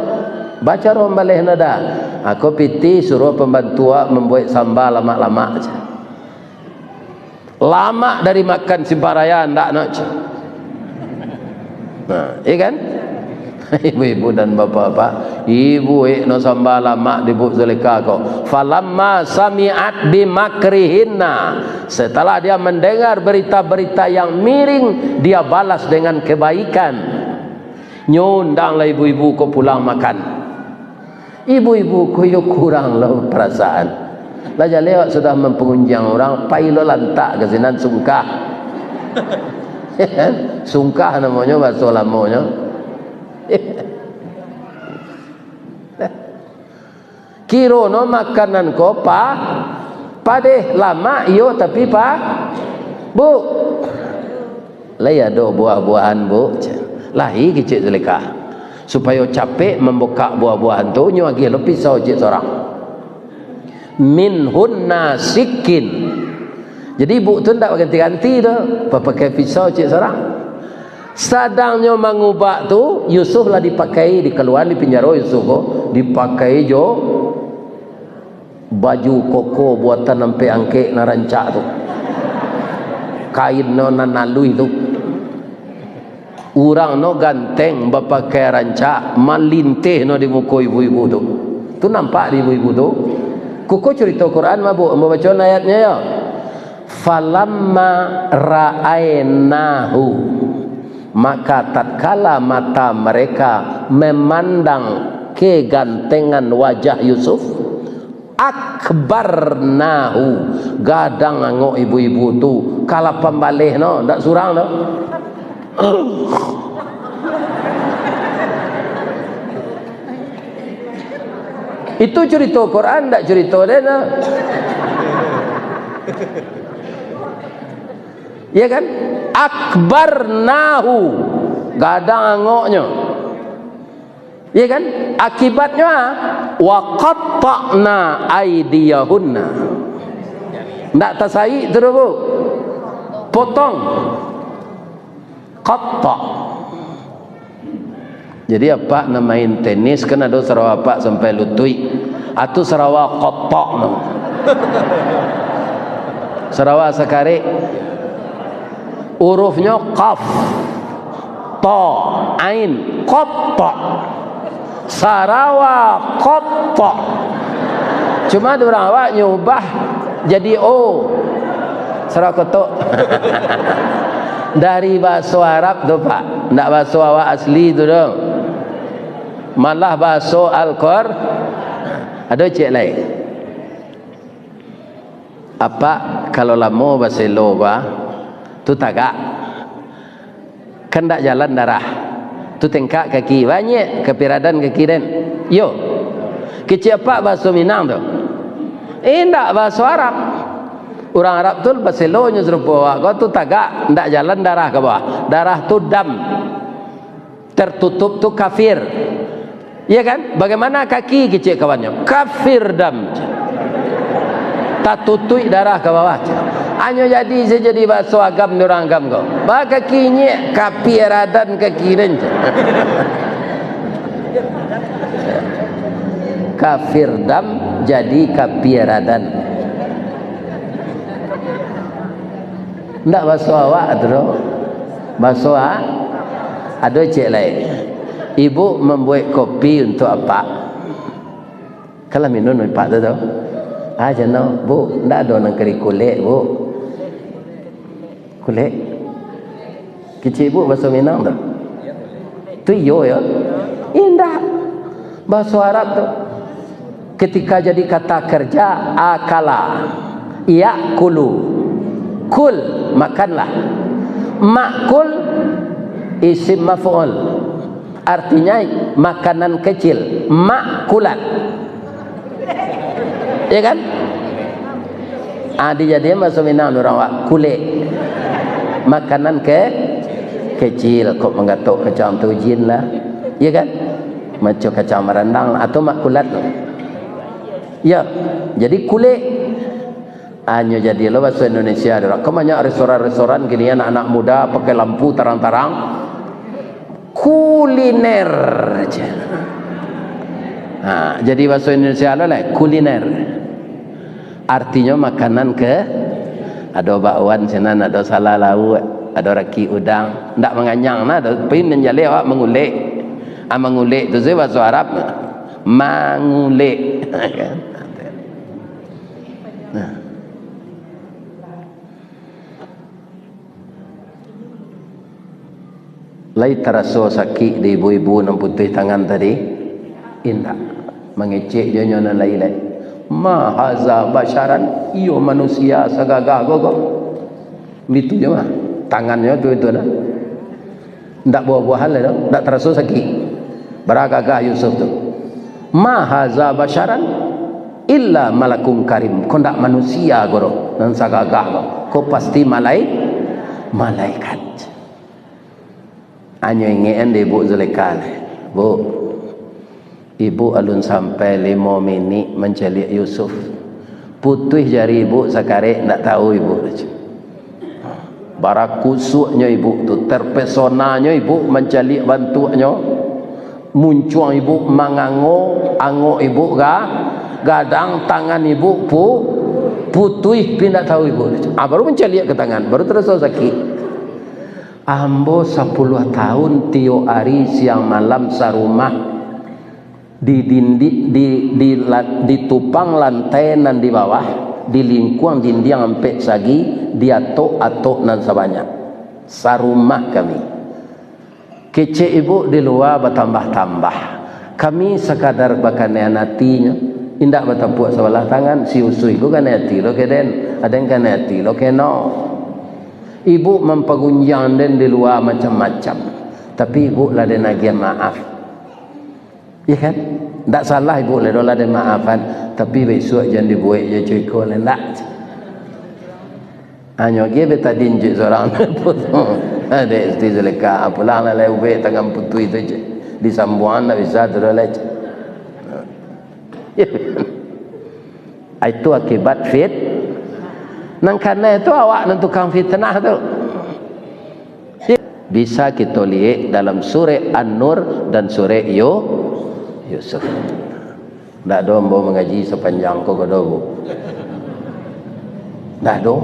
Baco roh mambaleh no dah. Ako pitih suruah pambantu awak mambuek samba lamak-lamak se. Lamak dari makan simpang raya, ndak nak, ceh. Nah, iya kan? Ibu-ibu dan bapak-bapak, ibu, eh, no samba lamak di Bu Zulekha ko. "Falamma sami'at bimakrihinna," setelah dia mendengar berita-berita yang miring, dia balas dengan kebaikan. Nyo undanglah ibu-ibu ko pulang makan. Ibu-ibu ko yo kurang lo parasaan. Lah jaleh awak sudah mampangunjiang urang, pai lo lantak ka sinan, sungkah. Sungkah namonyo, bahaso lamonyo. Kiro no makanan ko pa-, padeh, lamak iyo, tapi pa-, Bu, lai ado buah-buahan, Bu? Lahi kecek Zulekha. Supayo capek mambukak buah-buahan tu, nyo agiah lo pisau ciek sorang. "Minhunna sikin." Jadi, ibu tu ndak baganti-ganti tu, papakai pisau ciek sorang. Sadangnyo mangubak tu, Yusuf lah dipakai, dikaluaan di pinjaro Yusuf ko, dipakai jo baju koko buatan ampek angkek nan rancak tu. Kain no nan aluih tu. Urang no ganteng, bapakaian rancak, malinteh no di muko ibu-ibu tu. Tu nampak di ibu-ibu tu. Kuko curito Quran mah, Bu, ambo baco ayatnyo yo. "Falamma ra'ainahu," maka tatkala mata mereka memandang kegantengan wajah Yusuf, "akbarnahu," gadang angok ibu-ibu tu, kalah pambaleh no, ndak surang doh. Itu curito Quran, ndak curito den, nah. Ya kan? Akbarnahu. Gadang angoknyo. Ya kan? Akibatnyo, ah, wa qatta'na aidiyahunna. Ndak tasaik tu doh, Bu. Potong. Qatta'. Jadi, apak nan main tenis, kan ado sarawa apak sampai lutuik. Atu sarawa qatta' namo. Sarawa sakarek. Urufnyo qaf, ta, ain, qatta'. Sarawa qatta'. Cuma di urang awak nyubah jadi o. Sarawa kotok. Dari bahaso Arab tu, Pak. Ndak bahaso awak asli tu doh. Malah bahaso Al-Qur-, ado ciek lai. Apak, kalau lamo baselo, bah, tu tagak. Kan ndak jalan darah. Tu tengkak kaki, banyek kapiradan kaki den. Yo. Kecek apak bahaso Minang tu. Indak bahaso Arab. Urang Arab tu baselo nyo sarupo awak ko tu tagak, ndak jalan darah ka bawah. Darah tu dam. Tertutup tu kafir. Iya kan? Bagaimana kaki, kecek kawannyo? Kafir dam. Tatutuik darah ka bawah. Hanyo jadi sajo di bahaso agam di urang agam ko. Ba kaki inyek, kapiradan kaki den. Kafir dam jadi kapiradan. Ndak bahaso awak tu doh. Bahaso a-, ado ciek lai. Ibu mambuek kopi untuak apak. Kan lah minun apak tu, tu. Ah, cano, Bu, ndak ado nan ka dikulek, Bu. Kulek. Kecek ibu bahaso Minang tu. Tu iyo, yo. Indak. Bahaso Arab tu. Ketika jadi kata kerja, akala, yakulu, kul, makanlah. Makul, isim maf'ul. Artinya, makanan kecil, makulat. Ya kan? Ah, dijadian bahaso Minang urang awak, kulek. Makanan ke-, kecil, kok manggatok kacang tu jin lah. Ya kan? Macam kacang marandang lah, atau makulat tu. Ya, jadi kulek. Hanyo jadi lo bahaso Indonesia tu. Kan banyak restoran-restoran kini, anak-anak muda pakai lampu tarang-tarang. Kuliner. Ha, jadi bahaso Indonesia lo lah, kuliner. Artinyo makanan ke, ado bakwan sinan, ado sala lauak, ado raki udang. Ndak manganyang nah, ado pin nan jaleh awak mangulek. Ah, mangulek tu se bahaso Arab. Mangulek. Nah. Lai taraso sakik di ibu-ibu nan putuih tangan tadi? Indak. Mangecek jo nyo nan lai lai. "Ma haza basyaran?" Iyo manusia sagagah ko ko. Bitu jo mah. Tangannyo tu itu dah. Ndak buah-buahan lai doh, ndak taraso sakik. Bara gagah Yusuf tu. "Ma haza basyaran illa malakun karim." Ko ndak manusia ko doh, nan sagagah ko. Ko pasti malai-, malaikat. Hanyo ingekan dek Ibu Zulekha lai. Bu, Ibu alun sampai limo minik mancaliak Yusuf. Putuih jari Ibu sakarek, ndak tahu Ibu. Barakusuaknyo Ibu tu, terpesonanyo Ibu mancaliak bantuaknyo. Muncuang Ibu mangango, angok Ibu ga-, gadang, tangan Ibu pu-, putuih, pi ndak tahu Ibu. Ah, baru mancaliak ka tangan, baru taraso sakik. Ambo sapuluah tahun tiok ari siang malam sarumah di dindi-, di, di la-, di tupang lantai nan di bawah, di lingkuang dindiang ampek sagi, di atok-atok nan sabanyak. Sarumah kami. Kecek Ibu di lua batambah-tambah. Kami sakadar bakanian atinyo, indak batapuak sabalah tangan, si Usuih ko kanai ati lo ka den, aden kanai ati lo ka no. Ibu mampagunjiang den di lua macam-macam, tapi Ibu lah den agiah maaf. Iya kan? Ndak salah ibu lai doh lah dimaafkan, tapi bisuak jan dibuek jo cako lai, ndak. Hanyo ge betadin cek surang. Dek Siti Zulekha, pulang lah lai ubek tangan putuih tu cek. Disambuang ndak bisa tu doh lai cek. Itu akibat fit-, nan kanai tu awak nan tukang fitnah tu. Bisa kito liek dalam surek An-Nur dan surek Yu-, Yusuf. Ndak ado ambo mangaji sapanjang ko, ko doh, Bu. Ndak ado.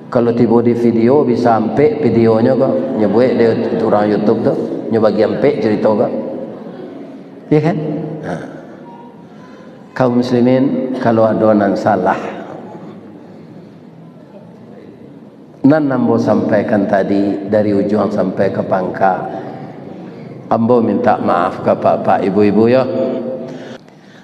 Kalau tibo di video bisa ampek videonyo ko, nyo buek dek urang YouTube tu, nyo bagi ampek carito ko. Iya kan? Ha. Kaum muslimin, kalau ado nan salah, nan ambo sampaikan tadi, dari ujuang sampai ka pangka, ambo minta maaf ka apak-apak, ibu-ibu, yo.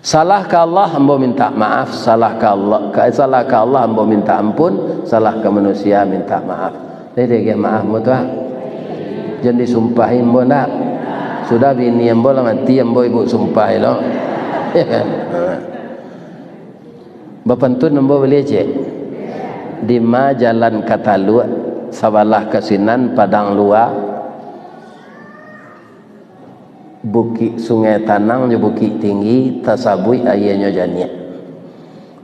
Salah ka Allah, ambo minta maaf. Salah ka Allah, ka, salah ka Allah, ambo minta ampun. Salah ka manusia, minta maaf. Jadi, agiah maaf ambo tu, ah. Jan disumpahi ambo ndak. Sudah bini ambo lah mati, ambo ibu sumpah lo. Bapantun ambo buliah cek. Dima jalan ka Taluak, sabalah ka sinan Padang Lua, Bukik Sungai Tanang jo Bukik Tinggi, tasabuik aianyo janiah.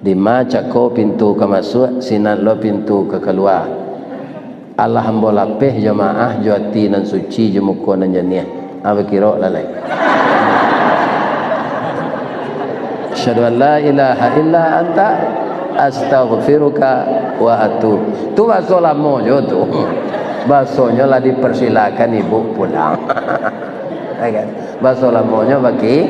Dima cako pintu ka masuak, sinan lo pintu ka kalua. Alah ambo lapeh jo maaf, jo ati nan suci, jo muko nan janiah. Ah, bakiro lah lai. Asyhadu an la ilaha illa anta, astaghfiruka wa atub. Tu baso lamo jo tu. Basonyo lah dipersilakan ibu pulang. Ya kan? Baso lamonyo baki.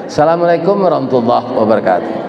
Assalamualaikum warahmatullahi wabarakatuh.